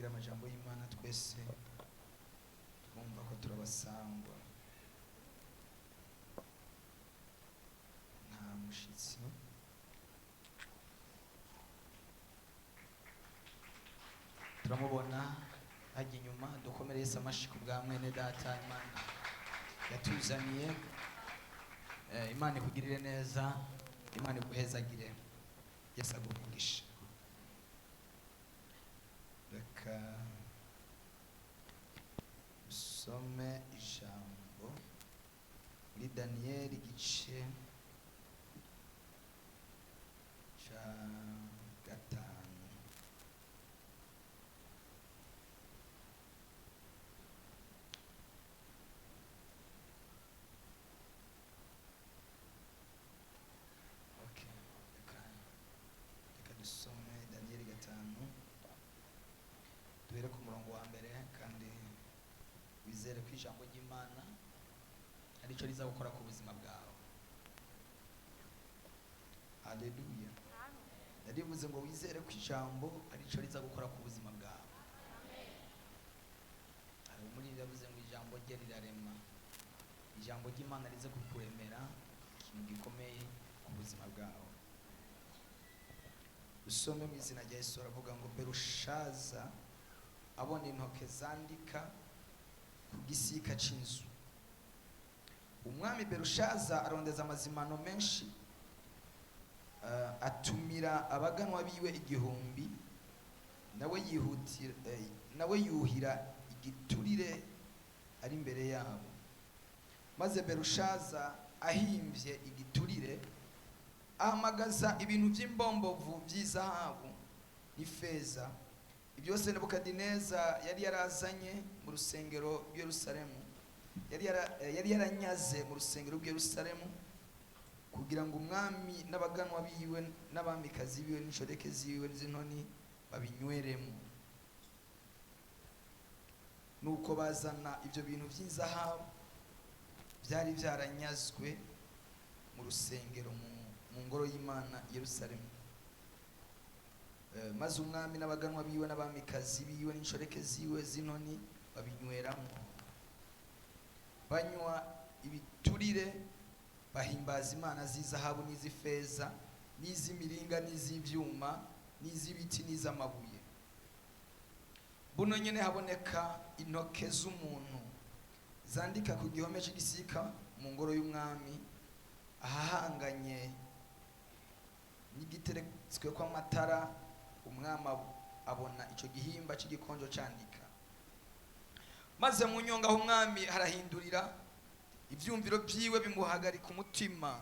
Dusangire amajambo y'Imana twese twumva ko turabasangwa, nta mushitsi. Turamubona hajya inyuma. Dukomere Yesu amashi ku bwa mwene data Imana yatuzaniye. Imana ikugirire neza, Imana iguhezagire, Yesu aguhe umugisha. Reka usome ijambo muri Daniyeli igice cya 5. Okay, reka dusome Daniyeli 5, duhere ku murongo wa mbere, kandi wizere ko ijambo ry'Imana aricyo riza gukora ku buzima bwawe. Haleluya. Yarivuze ngo wizere ko ijambo aricyo riza gukora ku buzima bwawe. Hari umuririmbyi yavuze ngo ijambo rye rirarema. Ijambo ry'Imana rize kukuremera ikintu gikomeye ku buzima bwawe. Usome mu izina rya Yesu. Aravuga ngo Berushaza abona intoke zandika ku gisika c'inzu. Umwami Berushaza arondeza amazimano menshi, atumira abaganwa biwe 1000, nawe yihutira, nawe yuhira igiturire ari imbere yabo. Maze Berushaza ahimvye igiturire, ahamagaza ibintu by'imbombovu by'izahabu n'ifeza, byose Nebukadineza yari yarazanye mu rusengero rw'i Yerusalemu, yari yaranyaze mu rusengero rw'i Yerusalemu, kugira ngo umwami n'abaganwa biwe n'abamikazi biwe n'inshoreke ziwe z'intoni babinyweremo. Nuko bazana ibyo bintu by'izahabu byari byaranyazwe mu rusengero mu ngoro y'Imana i Yerusalemu. Maze umwami n'abaganwa biwe n'abamikazi biwe n'inshoreke ziwe z'intoni babinyweramo, banywa ibiturire, bahimbaza imana z'izahabu n'iz'ifeza n'iz'imiringa n'iz'ibyuma n'iz'ibiti n'iz'amabuye. Buno nyene haboneka intoke z'umuntu zandika ku gihome cy'igisika mu ngoro y'umwami, ahahanganye n'igiteretswe kw'amatara. Umwami abona ico gihimba cy'igikonjo candika. Maze mu nyonga aho umwami harahindurira ivyumviro vyiwe, bimuhagarika umutima.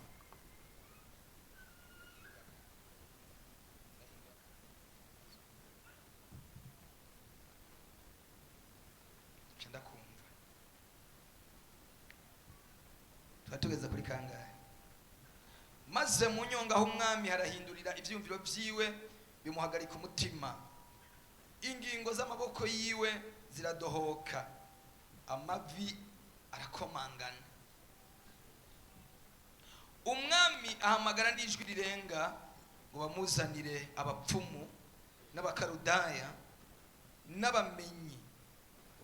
Nca ndakumva. Tuba tugeze kuri kangahe? Maze mu nyonga aho umwami harahindurira ivyumviro vyiwe, bimuhagarika umutima, ingingo z'amaboko yiwe ziradohoka, amavi arakomangana. Umwami ahamagara n'ijwi rirenga ngo bamuzanire abapfumu n'abakarudaya n'abamenyi.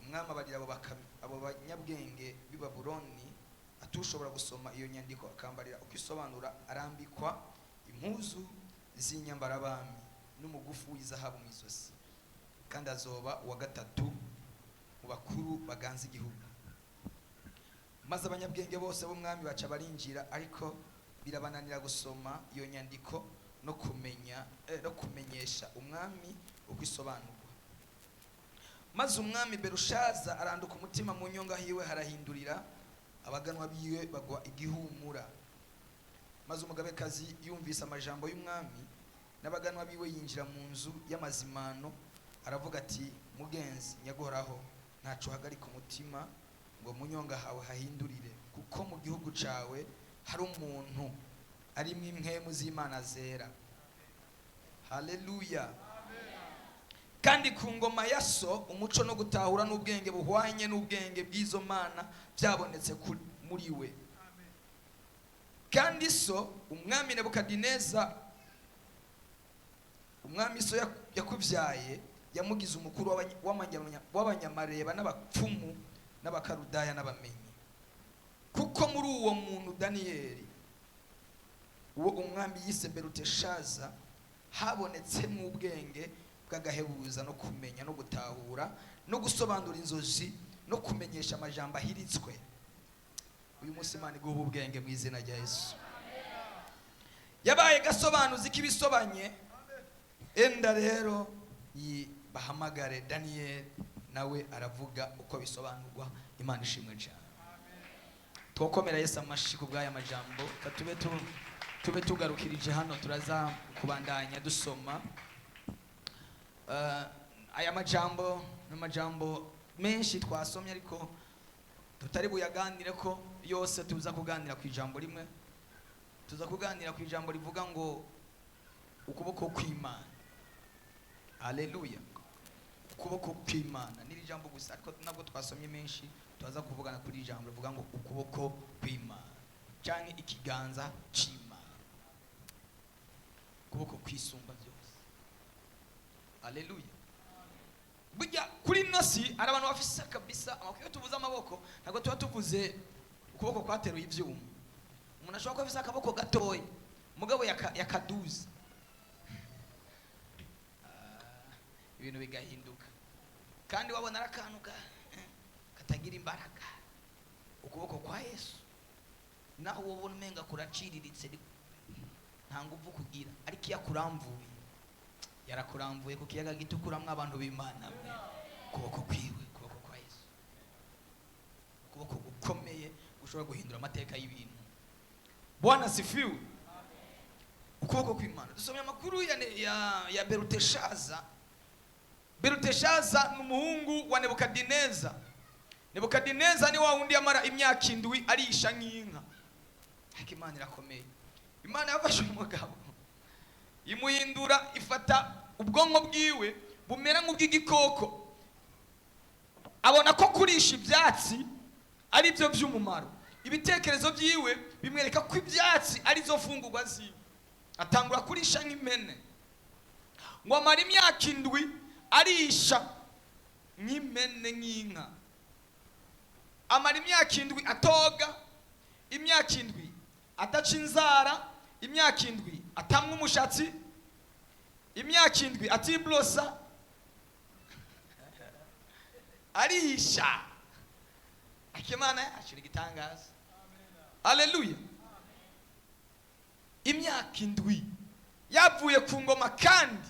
Umwami abarira abo banyabwenge b'i Babuloni atushobora gusoma iyo nyandiko akambarira uko isobanura, arambikwa impuzu z'inyambarabami n'umugufu w'izahabu mu izosi, kandi azoba uwa 3 mu bakuru baganza igihugu. Maze abanyabwenge bose b'umwami baca barinjira, ariko birabananira gusoma iyo nyandiko no kumenya, no kumenyesha umwami uko isobanurwa. Maze umwami Berushaza aranduka umutima, mu nyonga hiwe harahindurira, abaganwa biwe bagwa igihumura. Maze umugabekazi yumvise amajambo y'umwami n'abaganwa biwe, yinjira mu nzu y'amazimano, aravuga ati: mugenzi nyaguhoraho, ntaco uhagarika umutima ngo mu nyonga hawe hahindurire, kuko mu gihugu cawe hari umuntu arimwo impwemu z'Imana zera. Haleluya. Kandi ku ngoma ya so umuco no gutahura n'ubwenge buhwanye n'ubwenge bw'izo mana byabonetse muri we. Kandi so umwami Nebukadineza, umwami so yakuvyaye, Yamugize umukuru w'abanyamareba n'abapfumu n'Abakarudaya n'abamenyi, kuko muri uwo muntu Daniyeli, uwo umwami yise Beruteshaza, habonetsemo ubwenge bw'agahebuza no kumenya no gutahura no gusobanura inzozi no kumenyesha amajambo ahiritswe. Uyu munsi Imana iguha ubwenge mu izina rya Yesu. Yabaye gasobanuzi k'ibisobanye. Enda rero bahamagare Daniyeli, nawe aravuga uko bisobanurwa. Imana ishimwe cyane. Twokomera Yesu amashi ku bw'aya majambo. Reka tube tugarukirije hano, turaza kubandanya dusoma. Aya majambo ni amajambo menshi twasomye, ariko tutari buyaganire ko yose. Tuza kuganira ku ijambo rimwe, tuza kuganira ku ijambo rivuga ngo ukuboko kw'Imana. Aleluya! Ukuboko kw'Imana ni ijambo gusa, ariko nabwo twasomye menshi, tuza kuvugana kuri ijambo rivuga ngo ukuboko kw'Imana cyangwa ikiganza cy'Imana, ukuboko kwisumba byose. Aleluya! Burya kuri ino si hari abantu bafise kabisa amaboko. Iyo tuvuze amaboko, ntabwo tuba tuvuze ukuboko kwateruye ibyuma. Umuntu ashobora kuba afise akaboko gatoya, mugabo yakaduza, ibintu bigahinduka, kandi wabona ari akantu katagira imbaraga. Ukuboko kwa Yesu, naho wowe ubona umenga kuraciriritse, nta nguvu kugira, ariko iyo akuramvuye, yarakuramvuye ku kiyaga gitukuramwo abantu b'Imana mwe. Ukuboko kwiwe, ukuboko kwa Yesu, ukuboko gukomeye gushobora guhindura amateka y'ibintu. Bwana sifiwe! Ukuboko kw'Imana. Dusomye amakuru ya Beruteshaza. Beruteshaza ni umuhungu wa Nebukadineza. Nebukadineza ni wa wundi yamara imyaka 7 arisha nk'inka. Ariko Imana irakomeye. Imana yafashe umugabo imuhindura, ifata ubwonko bwiwe bumera nk'ubw'igikoko, abona ko kurisha ibyatsi ari byo by'umumaro. Ibitekerezo byiwe bimwereka ko ibyatsi ari zo mfungurwa ziwe, atangura kurisha nk'impene. Ngo amara imyaka 7 arisha nk'impene, nk'inka. Amara imyaka 7 atoga, imyaka 7 adaca inzara, imyaka 7 atamwa umushatsi, imyaka 7 atiblosa, arisha. Akimana yacu igitangaza. Haleluya! Imyaka 7 yavuye ku ngoma, kandi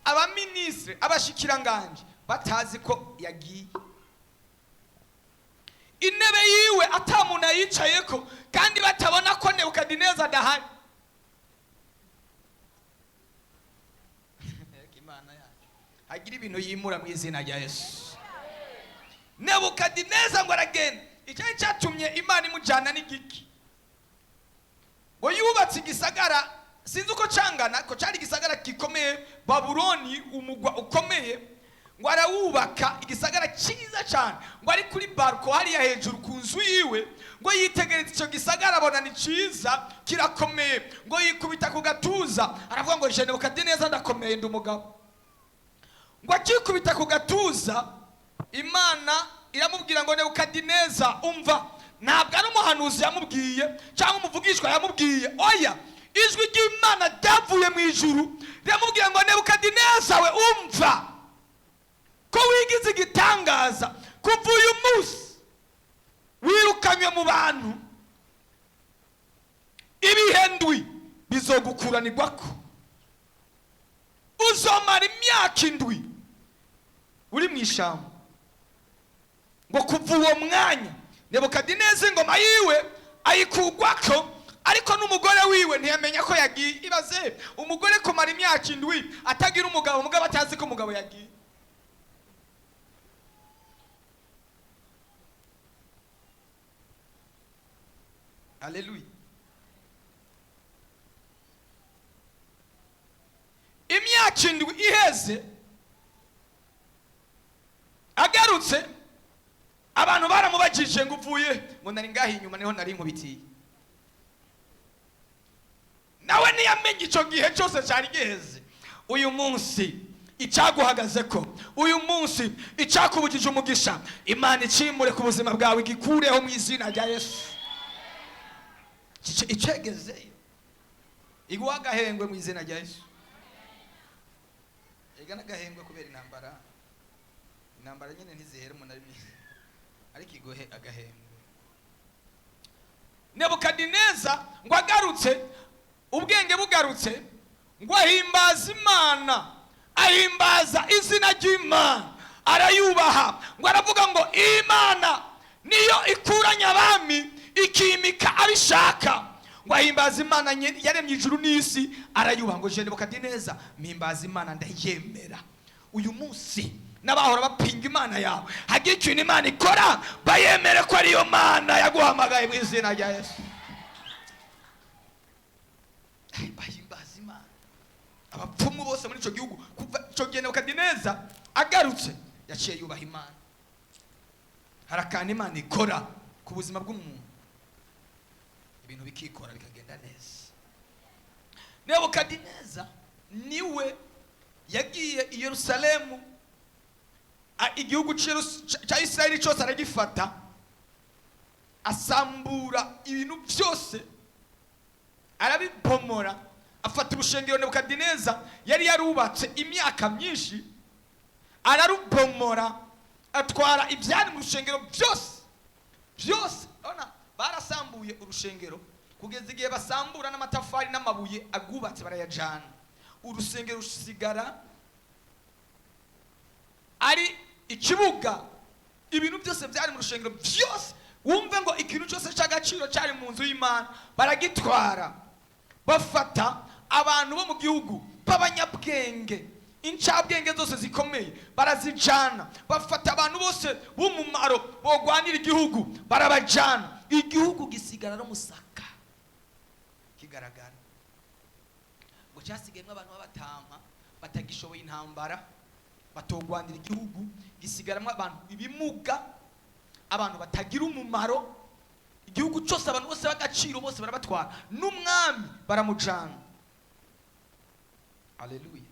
abaminisitiri, abashikiranganje batazi ko yagiye, intebe yiwe ata muntu ayicayeko, kandi batabona ko Nebukadineza adahari. Imana yacu hagira ibintu yimura mu izina rya Yesu. Nebukadineza ngo aragenda. Icyari cyatumye Imana imujyana n'igiki? Ngo yubatse igisagara, sinzi uko cangana, ko cyari igisagara gikomeye, Babuloni, umugwa ukomeye. Ngo arawubaka, igisagara cyiza cyane. Ngo ari kuri balcon hariya hejuru ku nzu yiwe, ngo yitegereza icyo gisagara, abona ni cyiza, kirakomeye. Ngo yikubita ku gatuza, aravuga ngo je Nebukadineza ndakomeye, ndi umugabo. Ngo akikubita ku gatuza, Imana iramubwira ngo Nebukadineza umva. Ntabwo ari umuhanuzi yamubwiye cyangwa umuvugishwa yamubwiye, oya, ijwi ry'Imana ryavuye mu ijuru riramubwira ngo Nebukadineza we umva, ko wigize igitangaza, kuva uyu munsi wirukanywe mu bantu, ibihe 7 bizogukuranirwako, uzomara imyaka 7 uri mu ishyamba. Ngo kuva uwo mwanya Nebukadineza ingoma yiwe ayikugwako, ariko n'umugore wiwe ntiyamenya ko yagiye. Ibaze umugore kumara imyaka 7 atagira umugabo, umugabo atazi ko umugabo yagiye. Haleluya! Imyaka 7 iheze, agarutse, abantu baramubajije ngo uvuye? Ngo nari ngaho inyuma, niho nari nkubitiye. Nawe ntiyamenye icyo gihe cyose cyari giheze. Uyu munsi icyaguhagaze ko, uyu munsi icyakubujije umugisha, Imana icimure ku buzima bwawe, igikureho mu izina rya Yesu. Icegezeyo, iguha agahengwe mu izina rya Yesu. Ega n'agahengwe kubera intambara, intambara nyine ntizihera umuntu ari mwiza, ariko iguhe agahengwe. Nebukadineza ngo agarutse, ubwenge bugarutse, ngo ahimbaza Imana, ahimbaza izina ry'Imana, arayubaha. Ngo aravuga ngo Imana niyo ikuranya abami, ikimika abishaka. Ngo ahimbaza Imana yaremye ijuru n'isi, arayubaha. Ngo je Nebukadineza mpimbaza Imana, ndayemera. Uyu munsi n'abahora bapinga Imana yawe, hagira ikintu Imana ikora, bayemere ko ariyo Mana yaguhamagaye mu izina rya Yesu. Bahimbaza Imana. Abapfumu bose muri ico gihugu, kuva ico gihe Nebukadineza agarutse, yaciye yubaha Imana. Hari akantu Imana ikora ku buzima bw'umuntu, ibintu bikikora, bikagenda neza. Nebukadineza niwe yagiye i Yerusalemu, igihugu cya Isirayeli cyose aragifata, asambura ibintu byose, arabibomora, afata urushengero Nebukadineza yari yarubatse imyaka myinshi, ararubomora, atwara ibyari mu rushengero byose byose. Urabona, barasambuye urushengero kugeza igihe basambura n'amatafari n'amabuye agubatse, barayajana. Urusengero rusigara ari ikibuga. Ibintu byose byari mu rushengero byose, wumve ngo ikintu cyose cy'agaciro cyari mu nzu y'Imana baragitwara. Bafata abantu bo mu gihugu b'abanyabwenge, incabwenge zose zikomeye, barazijana. Bafata abantu bose b'umumaro bogwanira igihugu, barabajana. Igihugu gisigara n'umusaka kigaragara. Ngo cyasigayemo abantu b'abatama batagishoboye intambara, batogwanira igihugu. Gisigaramo abantu ibimuga, abantu batagira umumaro. Igihugu cyose, abantu bose b'agaciro bose barabatwara, n'umwami baramujana. Aleluya!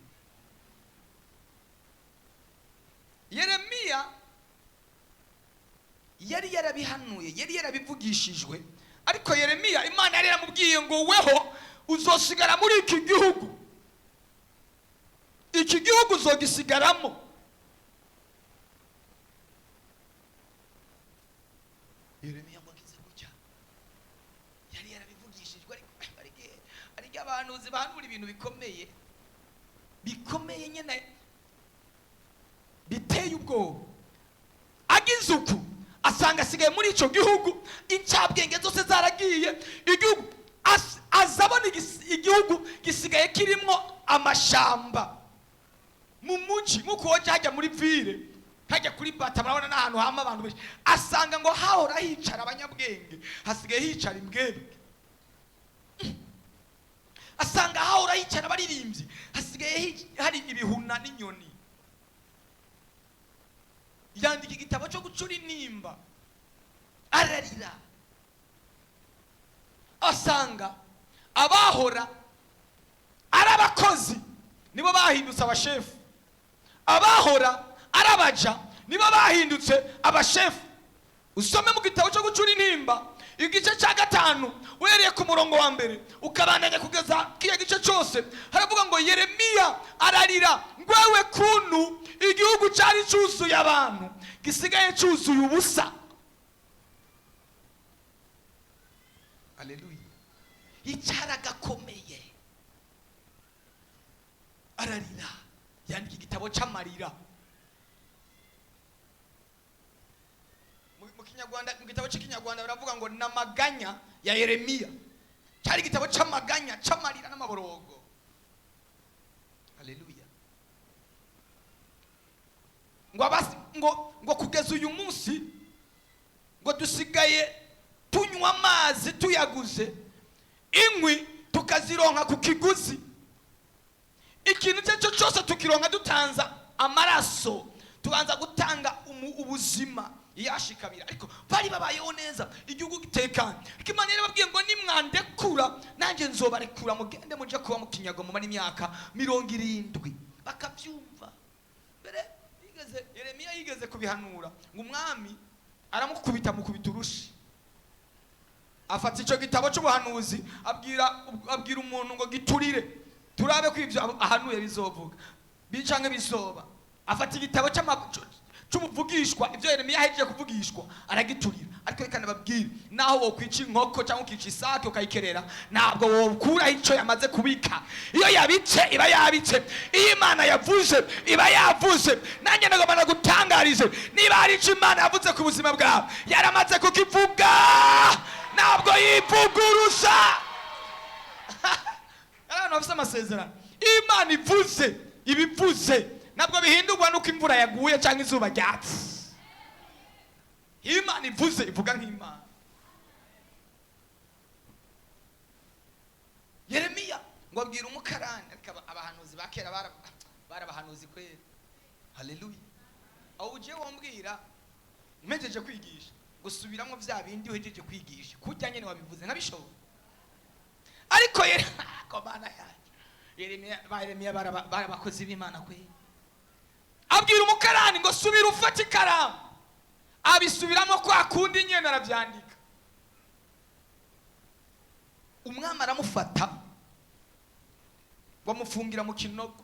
Yeremiya yari yarabihanuye, yari yarabivugishijwe. Ariko Yeremiya, Imana yari yaramubwiye ngo weho uzosigara muri iki gihugu, iki gihugu uzogisigaramo. Yeremiya ngo agize gutya, yari yarabivugishijwe, ariko hari igihe abahanuzi bahanura ibintu bikomeye bikomeye nyine, biteye ubwoba. Agize uku, asanga asigaye muri icyo gihugu, incabwenge zose zaragiye. Igihugu aza abona igihugu gisigaye kirimo amashamba mu mujyi, nk'uko wajya hajya muri ville, hajya kuri bata, murabona n'ahantu hama abantu benshi. Asanga ngo hahora hicara abanyabwenge, hasigaye hicara imbwebwe. Asanga hahora hicara abaririmbyi, hasigaye hari ibihuna n'inyoni. Yandika igitabo cyo gucura intimba, ararira. Asanga abahora ari abakozi nibo bahindutse abashefu, abahora ari abaja nibo bahindutse abashefu. Usome mu gitabo cyo gucura intimba, igice cya 5, uhereye ku murongo wa 1 ukabandanya kugeza kiriya gice cyose, haravuga ngo Yeremiya ararira ngwewe kuntu igihugu cyari cyuzuye abantu gisigaye cyuzuye ubusa. Aleluya! Icyaragakomeye, ararira, yandika igitabo cy'amarira. Mu Kinyarwanda, mu gitabo cy'Ikinyarwanda baravuga ngo namaganya ya Yeremiya. Cyari igitabo cy'amaganya, cy'amarira n'amaborogo. Aleluya! Ngo abasi, ngo kugeza uyu munsi ngo dusigaye tunywa amazi tuyaguze, inkwi tukazironka ku kiguzi, ikintu icyo ari cyo cyose tukironka dutanza amaraso, tubanza gutanga ubuzima. Iyashikamira, ariko bari babayeho neza, igihugu gitekanye. Ariko Imana yarababwiye ngo nimwandekura nanjye nzobarekura, mugende muje kuba mu kinyago mumara imyaka 70. Bakabyumva. Mbere yigeze Yeremiya yigeze kubihanura, ngo umwami aramukubita, amukubita urushi, afata icyo gitabo cy'ubuhanuzi, abwira umuntu ngo giturire, turabe ko ibyo ahanuye bizovuga bicanke bizoba. Afata igitabo cy'ubuvugishwa, ibyo Yeremiya ahejeje kuvugishwa, aragiturira. Ariko reka nababwire, naho wokwica inkoko cyangwa ukica isake ukayikerera, ntabwo wokuraho icyo yamaze kubika. Iyo yabitse iba yabitse, iyo Imana yavuze iba yavuze. Nanjye ndagomba nagutangarize, niba hari icyo Imana yavuze ku buzima bwawe, yaramaze kukivuga, ntabwo yivuguruza. Hari abantu bafite amasezerano. Iyo Imana ivuze ibivuze, ntabwo bihindurwa n'uko imvura yaguye cyangwa izuba ryatse. Iyo Imana ivuze, ivuga nk'Imana. Yeremiya ngo abwira umukarani, ariko abahanuzi ba kera barabahanuzi kwera. Haleluya. Aho ugiye wambwira mpejeje kwigisha, gusubiramo bya bindi uhejeje kwigisha kujya nyene wabivuze, nkabishobora. Ariko ko Mana yanjye, Yeremiya, ba Yeremiya barabakozi b'Imana kwera. Abwira umukarani ngo subira ufate ikaramu, abisubiramo kwa kundi nyene, aravyandika. Umwami aramufata, bamufungira mu kinogo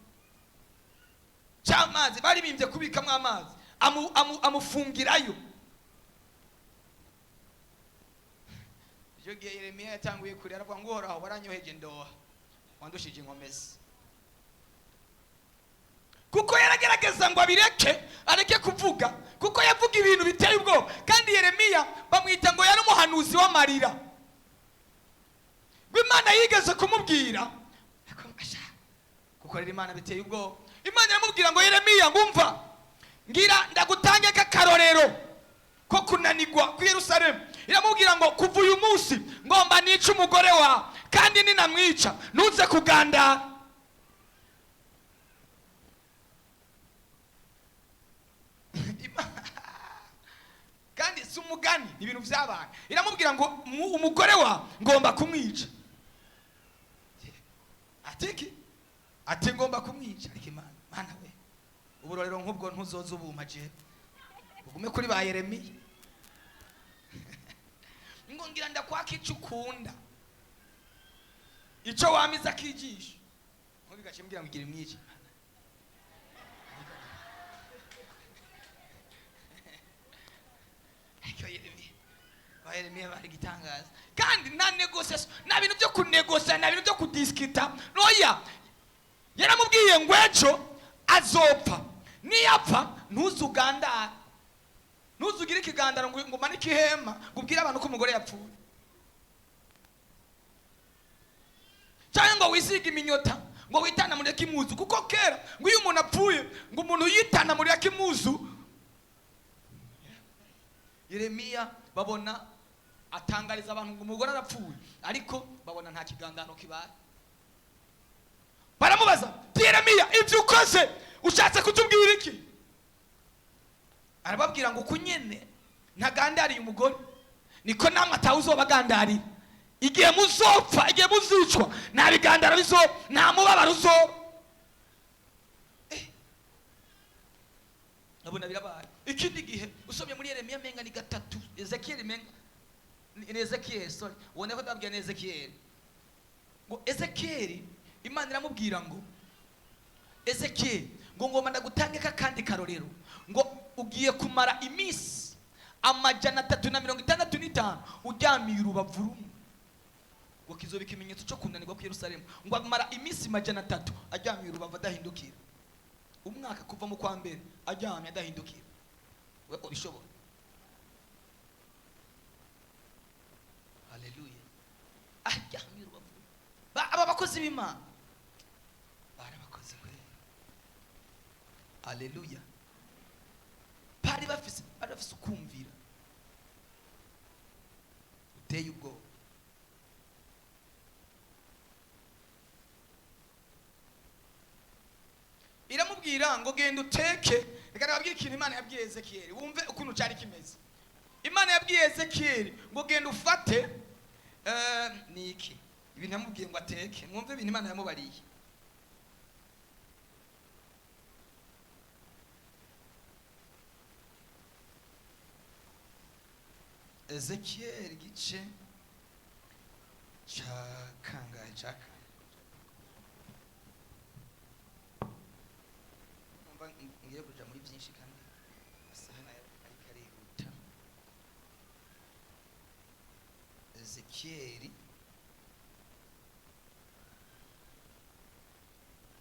cy'amazi bari bimbye kubikamo amazi, amufungirayo. Icyo gihe Yeremiya yatanguye kurira, aravuga ngo Uhoraho, waranyoheje ndoha, wandushije inkomezi. Kuko yaragerageza ngo abireke, areke kuvuga, kuko yavuga ibintu biteye ubwoba. Kandi Yeremiya bamwita ngo yari umuhanuzi w'amarira. Ngo Imana yigeze kumubwira, gukorera Imana biteye ubwoba. Imana iramubwira ngo Yeremiya, ngumva ngira ndagutange k'akarorero ko kunanirwa ku Yerusalemu. Iramubwira ngo kuva uyu munsi ngomba nice umugore wawe, kandi ninamwica ntuze kugandara. Kandi si umugani, ni ibintu vyabaye. Iramubwira ngo umugore wawe ngomba kumwica. Atiki ati ngomba kumwica. Ariko Imana, Mana we, uburorero nk'ubwo ntuzoza ubumpa je, ugume kuri ba Yeremiya. Ngo ngira ndakwaka icyo ukunda, icyo wamiza akijisho, nkubigace mbwira ngo igira imwice. Ariko Yeremiya, ba Yeremiya bari gitangaza. Kandi nta negociation, nta bintu byo kunegosia, nta bintu byo kudiskita. Oya, yaramubwiye ngo ejo azopfa, niyapfa ntuzugandare, ntuzugire ikigandaro ngo umanike ihema ngo ubwire abantu ko umugore yapfuye, cyangwa ngo wisige iminyota ngo witana muri kimuzu. Kuko kera ngo iyo umuntu apfuye, ngo umuntu yitana muri kimuzu. Yeremiya babona atangariza abantu ngo umugore arapfuye, ariko babona nta kigandano kibaye. Baramubaza, Yeremiya, ibyo ukoze ushatse kutubwira iki? Arababwira ngo kunyene ntagandariye umugore, niko namwe atawuzobagandarira. Igihe muzopfa, igihe muzicwa, nta bigandaro bizoba, nta mubabaro uzoba. Abona birabaye. Ikindi gihe usomye muri Yeremiya menga ni 3, Ezekiel menga ni Ezekiel, sorry, ubona ko ndababwira ni Ezekiel. Ngo Ezekiel, Imana iramubwira ngo Ezekiel, ngo ngomba ndagutange kakandi karorero, ngo ugiye kumara iminsi 365 uryamiye urubavu rumwe, ngo kizoba ikimenyetso cyo kunanirwa ku Yerusalemu. Ngo amara iminsi 300 aryamiye urubavu adahindukira, umwaka kuva mu kwa mbere aryamye adahindukira. We ubishobora? Haleluya. Aryamiye urubavu. Aba bakozi b'Imana barabakozi kweli. Haleluya. Bari bafise ukumvira uteye ubwoba. Iramubwira ngo genda uteke. Reka nababwire ikintu Imana yabwiye Ezekiel, wumve ukuntu cyari kimeze. Imana yabwiye Ezekiyeli ngo genda ufate ni iki ibintu yamubwiye ngo ateke. Mwumve ibintu Imana yamubariye. Ezekiyeli igice ca kangahe, ca kane. Numva ngiye kuja muri byinshi kandi amasaha nayo ariko arihuta. Ezekiyeli,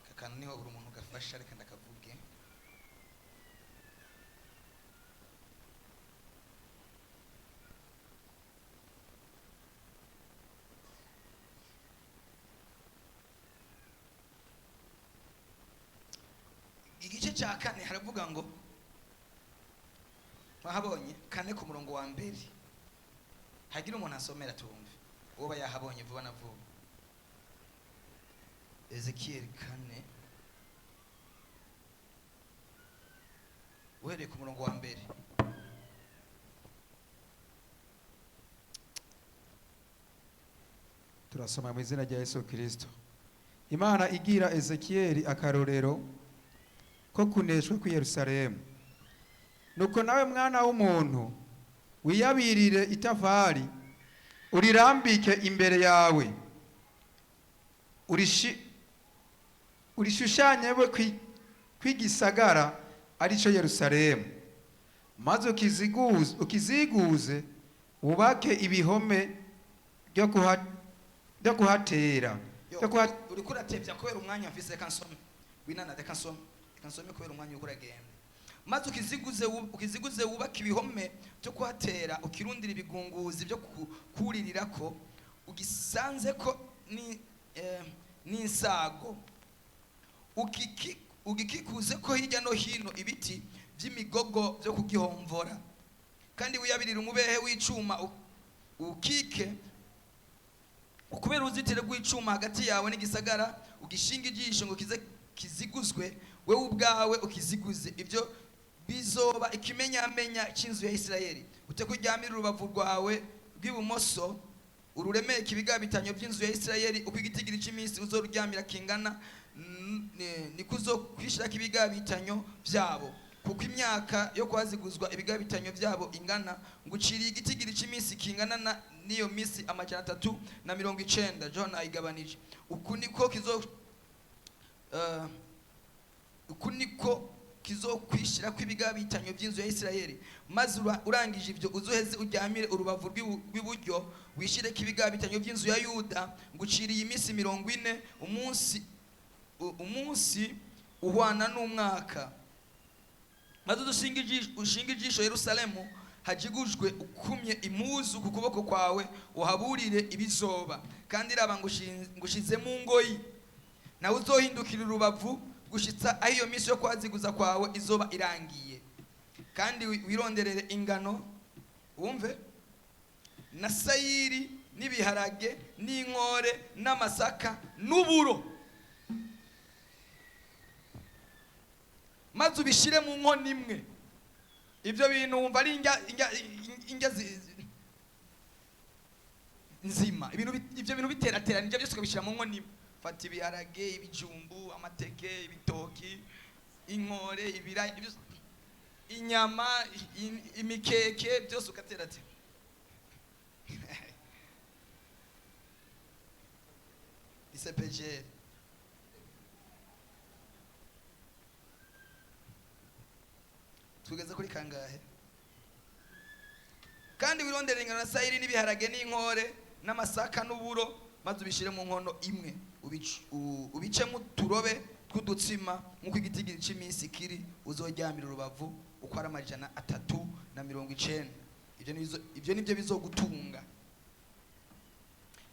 aka kantu niho buri muntu gafasha, reka ndakavuge. Igice cya kane haravuga ngo, mwahabonye? 4 ku murongo wa mbere. Hagira umuntu asomera tumve uwo yahabonye vuba na vuba. Ezekiyeli 4 uhereye ku murongo wa mbere. Turasoma mu izina rya Yesu Kristo. Imana igira Ezekiyeli akarorero ko kuneshwa kw'i Yerusalemu. Nuko nawe, mwana w'umuntu, wiyabirire itafari, urirambike imbere yawe, urishushanye we kw'igisagara arico Yerusalemu, maze ukiziguze, wubake ibihome byo kuhatera Yo, byo kuha- uriko uratevya kubera umwanya mfise. Reka nsome winana, reka nsome, reka nsome kubera umwanya uriko uragenda. Maze ukiziguze, wubake ibihome byo kuhatera, ukirundira ibigunguzi byo kuririrako, ugisanze ko ni n'insago, ugikikuze ko hirya no hino ibiti by'imigogo byo kugihomvora. Kandi wiyabirire umubehe w'icuma, ukike ukubera uruzitiro rw'icuma hagati yawe n'igisagara, ugishinga ijisho ngo kize kiziguzwe, wewe ubwawe ukiziguze. Ibyo bizoba ikimenyamenya cy'inzu ya Isirayeli. Ute kuryamira urubavu rwawe rw'ibumoso, ururemeke ibigabitanyo by'inzu ya Isirayeli. Uko igitigiri cy'iminsi uzoryamira kingana, niko uzokwishirako ibigabitanyo byabo, kuko imyaka yo kwaziguzwa ibigabitanyo byabo ingana. Nguciriye igitigiri cy'iminsi kingana na n'iyo minsi 390. John ayigabanije. Uku niko kizokwishira kw'ibigabitanyo by'inzu ya Isirayeli. Maze urangije ibyo, uzoheze uryamire urubavu rw'iburyo, wishireko ibigabitanyo by'inzu ya Yuda. Nguciriye iminsi 40, umunsi uhwana n'umwaka. Maze ushinge ijisho Yerusalemu hajigujwe, ukumye impuzu ku kuboko kwawe, uhaburire ibizoba. Kandi raba, ngushize mu ngoyi, nawe uzohindukira urubavu gushitsa aho iyo minsi yo kwaziguza kwawe izoba irangiye. Kandi wironderere ingano, wumve, na sayiri n'ibiharage n'inkore n'amasaka n'uburo, maze ubishire mu nkono imwe. Ibyo bintu wumva ari indya nzima. Ibyo bintu biterateranije byose ukabishyira mu nkono imwe. Fata ibiharage, ibijumbu, amateke, ibitoki, inkore, ibiraya, inyama, imikeke, byose ugaterateranya. Isepejeri. Tugeze kuri kangahe? Kandi wirondere ingano na sayiri n'ibiharage n'inkore n'amasaka n'uburo, maze ubishyire mu nkono imwe, ubicemo uturobe tw'udutsima, nk'uko igitigiri cy'iminsi kiri uzoryamira urubavu, uko ari 390. Ibyo nibyo bizogutunga.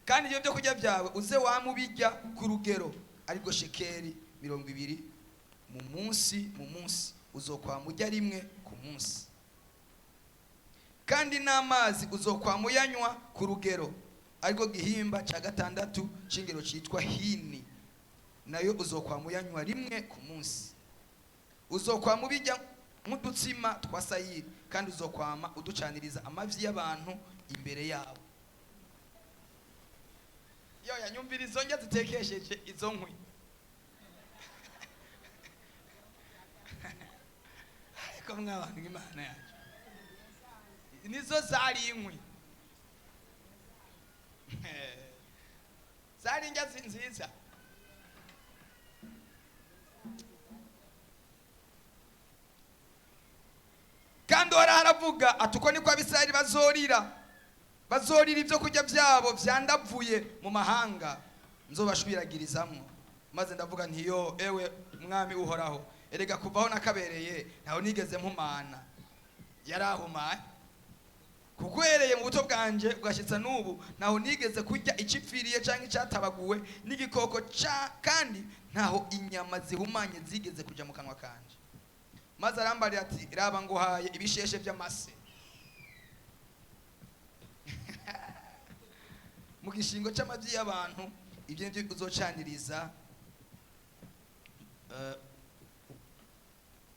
Kandi ibyo byo kurya byawe uze wama ubirya ku rugero, ariko shekeri 20 mu munsi. Mu munsi uzokwama urya rimwe ku munsi. Kandi n'amazi uzokwama uyanywa ku rugero, ariko gihimba cya gatandatu c'ingero citwa hini, nayo uzokwama uyanywa rimwe ku munsi. Uzokwama ubirya. Nk'udutsima twa sayiri, kandi uzokwama uducaniriza amavyi y'abantu imbere yabo. Yo yanyumvira izo ndya zitekesheje izo nkwi. Ariko mw'abantu, Imana yacu, nizo zari inkwi, zari indya nziza. Kandi uhoraho aravuga ati: "Uko niko Abisirayeli bazorira ibyo kurya byabo byandavuye mu mahanga nzobashwiragirizamwo." Maze ndavuga nti: "Yo, ewe Mwami Uhoraho, erega kuvaho nakabereye ntaho nigeze mpumana." Yarahumanye, kuko uhereye mu buto bwanje bwashyitsa n'ubu ntaho nigeze kurya icipfiriye cyangwa icyatabaguwe n'igikoko ca, kandi ntaho inyama zihumanye zigeze kuja mu kanwa kanje. Maze arambarira ati: "Raba, nguhaye ibisheshe by'amase mu gishingo c'amavyi y'abantu, ibyo nibyo uzocaniriza,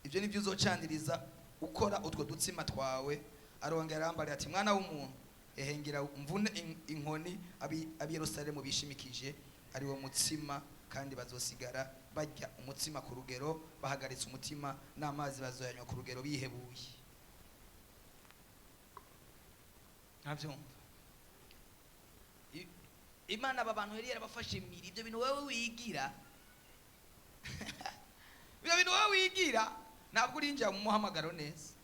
ibyo nibyo uzocaniriza ukora utwo dutsima twawe." Arongera arambarira ati: "Mwana w'umuntu, ehengera mvune inkoni ab'i Yerusalemu bishimikije, ari wo mutsima, kandi bazosigara barya umutsima ku rugero bahagaritse umutima, n'amazi bazoyanywa ku rugero bihebuye." Ntabyumva. Imana aba bantu yari yarabafashe miri. Ibyo bintu wowe wigira, ibyo bintu wowe wigira, ntabwo urinjira mu muhamagaro neza.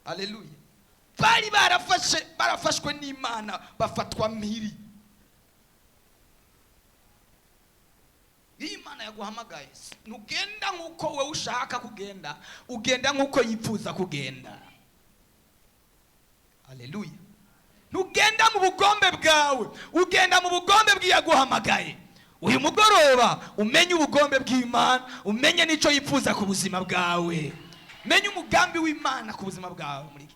Haleluya! Bari barafashe, barafashwe n'Imana, bafatwa mpiri. Iyo Imana yaguhamagaye, ntugenda nk'uko wowe ushaka kugenda, ugenda nk'uko yifuza kugenda. Haleluya! Ntugenda mu bugombe bwawe, ugenda mu bugombe bw'iyaguhamagaye. Uyu mugoroba umenye ubugombe bw'Imana, umenye n'icyo yifuza ku buzima bwawe, menye umugambi w'Imana ku buzima bwawe. Muri iki,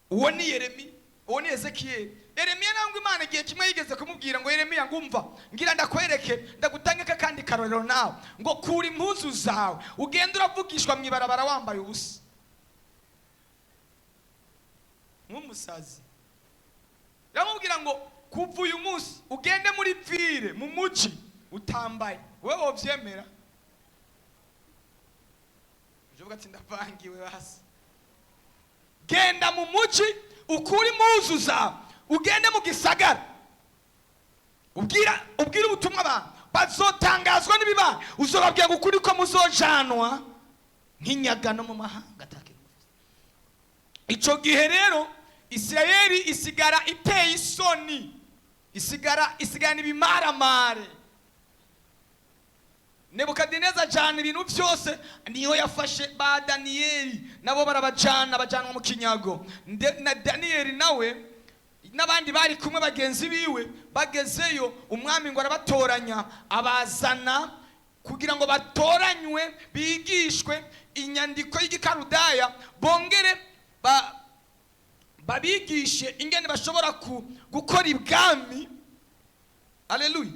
uwo ni Yeremi, uwo ni Ezekiyeli. Yeremiya nangwa Imana igihe kimwe yigeze kumubwira ngo: "Yeremiya, ngumva ngira ndakwereke, ndagutange kandi karorero nawe, ngo kura impuzu zawe ugende uravugishwa mu ibarabara wambaye ubusa nk'umusazi." Iramubwira ngo: "Kuva uyu munsi ugende muri ville, mu muji, utambaye." Wowe wovyemera? Uvuga ati: "Ndavangiwe." Basi genda mu muji, ukure impuzu zawe, ugende mu gisagara, ubwira ubutumwa abantu, bazotangazwa n'ibibaye. Uzobabwira ngo ukuri ko muzojanwa nk'inyagano mu mahanga atakintu mufise. Ico gihe rero Isirayeli isigara iteye isoni, isigarana ibimaramare. Nebukadineza ajana ibintu byose. Niyo yafashe ba Daniyeli, nabo barabajana, bajanwa mu kinyago. Na Daniyeli nawe n'abandi bari kumwe bagenzi biwe bagezeyo, umwami ngo arabatoranya, abazana kugira ngo batoranywe, bigishwe inyandiko y'igikarudaya, bongere babigishe ingene bashobora gukora ibwami. Aleluya!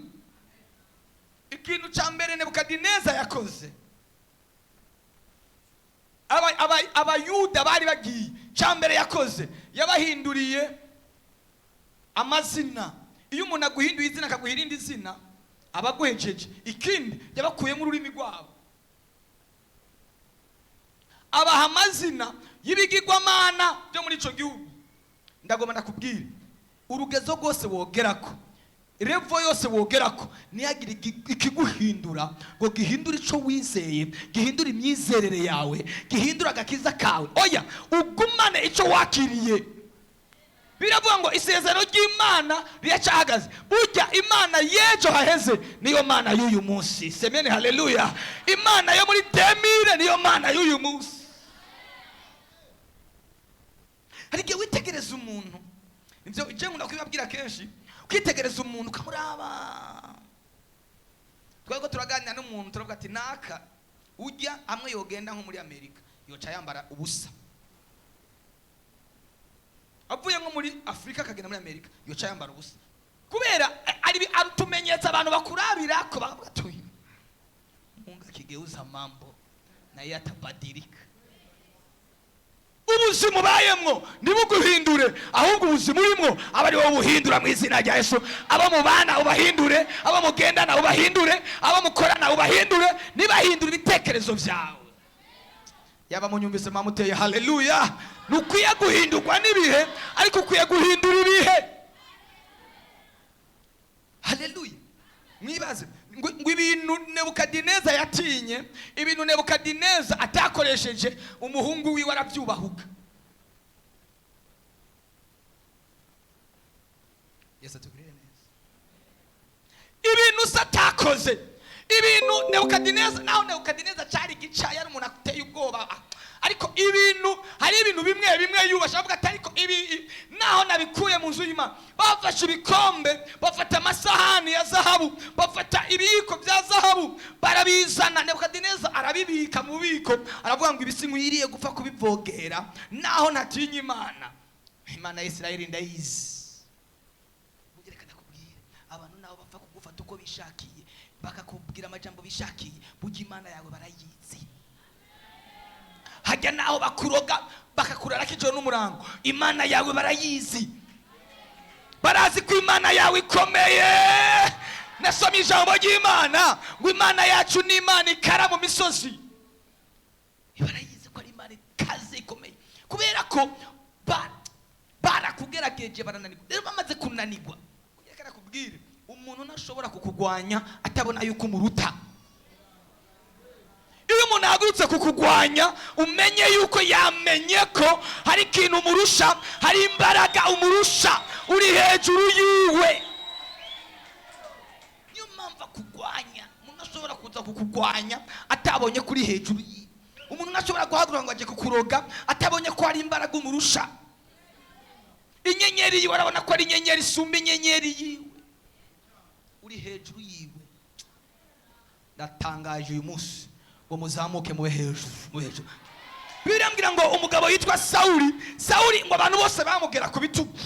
Ikintu cya mbere Nebukadineza yakoze, Abayuda bari bagiye, cya mbere yakoze, yabahinduriye amazina. Iyo umuntu aguhinduye izina, akaguha irindi zina, aba aguhejeje. Ikindi, yabakuyemo ururimi rwabo, abaha amazina y'ibigirwamana byo muri icyo gihugu. Ndagomba ndakubwira, urugezo rwose wogerako, level yose wogerako, ntihagire ikiguhindura ngo gihindure icyo wizeye, gihindure imyizerere yawe, gihindure agakiza kawe. Oya, ugumane icyo wakiriye. Biravuga ngo isezerano ry'Imana riracyahagaze. Burya Imana y'ejo haheze niyo Mana y'uyu munsi. Semene haleluya! Imana yo muri 2000 niyo Mana y'uyu munsi. Hari igihe witegereza umuntu, nibyo icyo nkunda kubibabwira kenshi, ukitegereza umuntu ukamuraba. Twari ko turaganira n'umuntu, turavuga ati: "Naka ujya amwe yogenda nko muri Amerika yoca yambara ubusa, avuye nko muri Afurika akagenda muri Amerika yoca yambara ubusa," kubera ari utumenyetso abantu bakurabira ko bakavuga ati: "Uyu Mungu akigeuza mambo." Naye atabadilika. Ubuzima ubayemwo ntibuguhindure, ahubwo ubuzima urimwo aba ari wowe buhindura mu izina rya Yesu. Abo mubana ubahindure, abo mugendana ubahindure, abo mukorana ubahindure, ntibahindure ibitekerezo byawe. Yaba munyumvise mwamuteye haleluya. Ntukwiye guhindurwa n'ibihe, ariko ukwiye guhindura ibihe. Haleluya. Mwibaze ngo ibintu Nebukadineza yatinye, ibintu Nebukadineza atakoresheje, umuhungu wiwe arabyubahuka. Yesu atugirire neza. Ibintu se atakoze, ibintu Nebukadineza, naho Nebukadineza cyari gica, yari umuntu ateye ubwoba, ariko ibintu, hari ibintu bimwe bimwe yubasha, avuga ati ariko ibi naho nabikuye mu nzu y'Imana. Bafashe ibikombe, bafata amasahani ya zahabu, bafata ibiyiko bya zahabu, barabizana. Nebukadineza arabibika mu bubiko, aravuga ngo ibi sinkwiriye gupfa kubivogera, naho ntatinya Imana, Imana ya Isirayeli ndayizi. Reka ndakubwire, abantu nabo bapfa kugufata uko bishakiye, bakakubwira amajambo bishakiye, burya Imana yawe barayizi. Hajya naho bakuroga bakakurarako ijoro n'umurango, Imana yawe barayizi, barazi ko Imana yawe ikomeye. Nasomye ijambo ry'Imana ngo Imana yacu ni Imana ikara mu misozi. Barayizi ko ari Imana ikaze ikomeye, kubera ko barakugerageje barananirwa. Rero bamaze kunanirwa, reka nakubwire, umuntu ntashobora kukugwanya atabona yuko umuruta. Iyo umuntu ahagurutse kukugwanya, umenye yuko yamenye ko hari ikintu umurusha, hari imbaraga umurusha, uri hejuru yiwe. Niyo mpamvu akugwanya. Umuntu ashobora kuza kukugwanya atabonye ko uri hejuru yiwe. Umuntu ntashobora guhaguruka ngo ajye kukuroga atabonye ko hari imbaraga umurusha. Inyenyeri yiwe arabona ko ari inyenyeri isumba inyenyeri yiwe, uri hejuru yiwe. Ndatangaje uyu munsi ngo muzamuke mube hejuru, mube hejuru. Birambwira ngo umugabo yitwa Sawuli, Sawuli ngo abantu bose bamugera ku bitugu,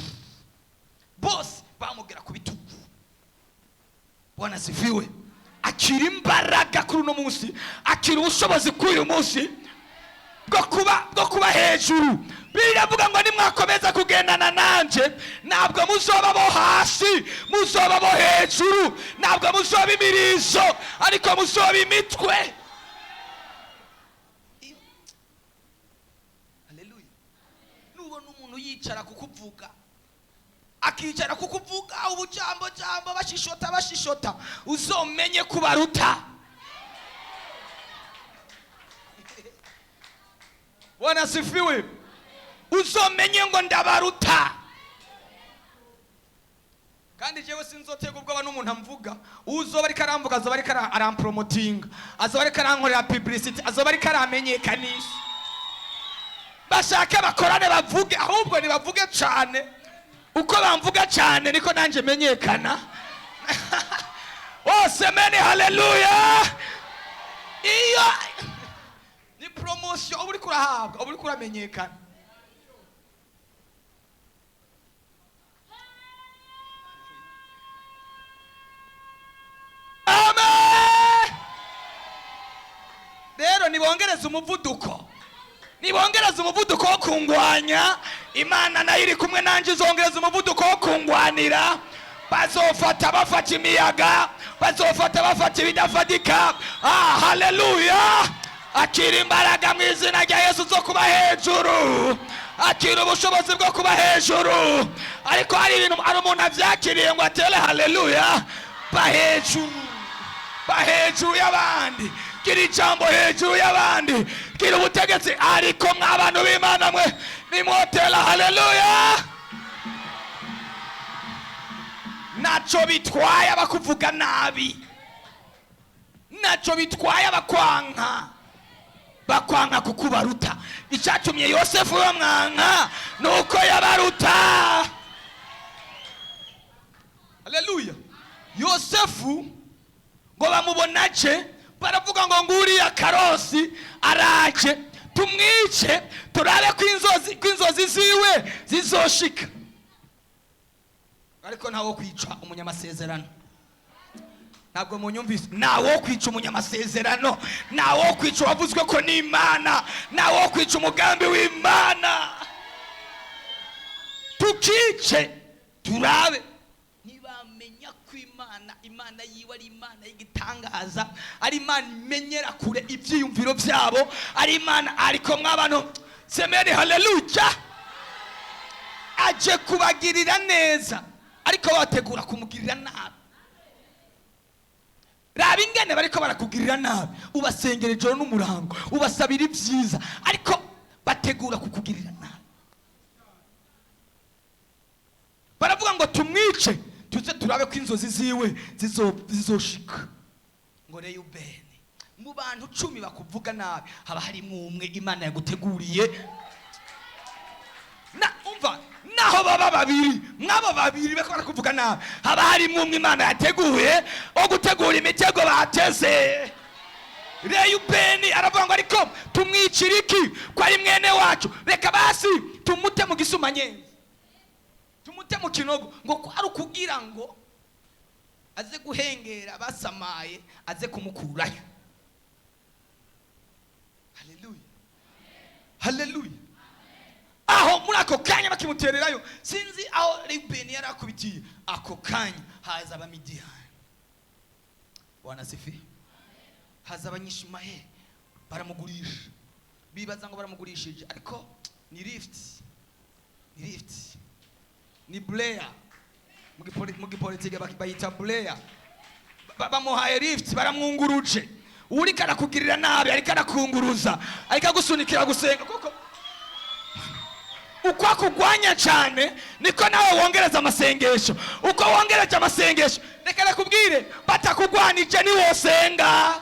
bose bamugera ku bitugu. Bwana asifiwe. Akira imbaraga kuri uno munsi, akira ubushobozi kuri uyu munsi bwo kuba hejuru. Biravuga ngo nimwakomeza kugendana nanje, ntabwo muzoba bo hasi, muzoba bo hejuru. Ntabwo muzoba imirizo, ariko muzoba imitwe. Haleluya. Nubona umuntu yicara kukuvuga, akicara kukuvuga ubujambo jambo, bashishota bashishota, uzomenye kubaruta. Bwana asifiwe. Uzomenye ngo ndabaruta. Kandi jewe sinzotega ubwoba n'umuntu amvuga. Uzoba ariko aramvuga azoba ariko arampromotinga, azoba ariko arankorera publicity, azoba ariko aramenyekanisha. Bashake bakorane bavuge, ahubwo nibavuge cane. Uko bamvuga cane niko nanje menyekana. Bose meni haleluya. Iyo ni promotion uba uriko urahabwa, uba uriko uramenyekana. Amen. Rero nibongereze umuvuduko, nibongereze umuvuduko wo kungwanya. Imana nayo iri kumwe nanje, izongereza umuvuduko wo kungwanira. Bazofata bafata imiyaga, bazofata bafata ibidafatika. Haleluya. Akira imbaraga mu izina rya Yesu zo kuba hejuru, akira ubushobozi bwo kuba hejuru. Ariko hari ibintu, hari umuntu avyakiriye ngo atere haleluya. Ba hejuru, ba hejuru y'abandi, gira ijambo hejuru y'abandi, gira ubutegetsi. Ariko mw'abantu b'Imana mwe nimwotera haleluya. Naco bitwaye abakuvuga nabi, naco bitwaye abakwanka, bakwanka kukubaruta. Icatumye Yosefu bamwanka nuko yabaruta. Haleluya. Yosefu ngo bamubonaje, baravuga ngo nguriya karosi araje, tumwice turabe ko inzozi ziwe zizoshika. Ariko ntawo kwica umunyamasezerano. Ntabwo munyumvise. Ntawo kwica umunyamasezerano, ntawo kwica uwavuzwe ko n'Imana, ntawo kwica umugambi w'Imana. Tukice turabe. Ntibamenya ko Imana yiwe ari Imana y'igitangaza, ari Imana imenyera kure ibyiyumviro byabo, ari Imana. Ariko mw'abantu, semeni haleluya. Aje kubagirira neza, ariko bategura kumugirira nabi. Raba ingene bariko barakugirira nabi. Ubasengera ijoro n'umurango, ubasabira ibyiza, ariko bategura kukugirira nabi. Baravuga ngo tumwice, tuze turabe ko inzozi ziwe zizoshika. Ngo Reyubeni, mu bantu 10 bakuvuga nabi haba harimo umwe Imana yaguteguriye. Na umva, naho baba babiri, mwabo babiri bako barakuvuga nabi, haba harimo umwe Imana yateguye wo gutegura imitego bateze. Reyubeni aravuga ngo ariko tumwicira iki ko ari mwene wacu? Reka basi tumute mu gisumanyenzi, tumute mu kinogo. Ngo ko ari ukugira ngo aze guhengera basamaye, aze kumukurayo. Haleluya, haleluya. Aho muri ako kanya bakimutererayo, sinzi aho Reyubeni yari akubitiye, ako kanya haza Abamidiyani. Bwana sifi. Haza Abanyishimayeli, baramugurisha. Bibaza ngo baramugurishije, ariko ni lift, ni lift, ni Blair. Mu gipolitike bayita Blair. Bamuhaye lift, baramwunguruje. Uriko arakugirira nabi ariko arakunguruza, ariko agusunikira gusenga, kuko uko akugwanya cyane niko nawe wongereza amasengesho. Uko wongereje amasengesho, reka nakubwire, batakugwanije niwosenga.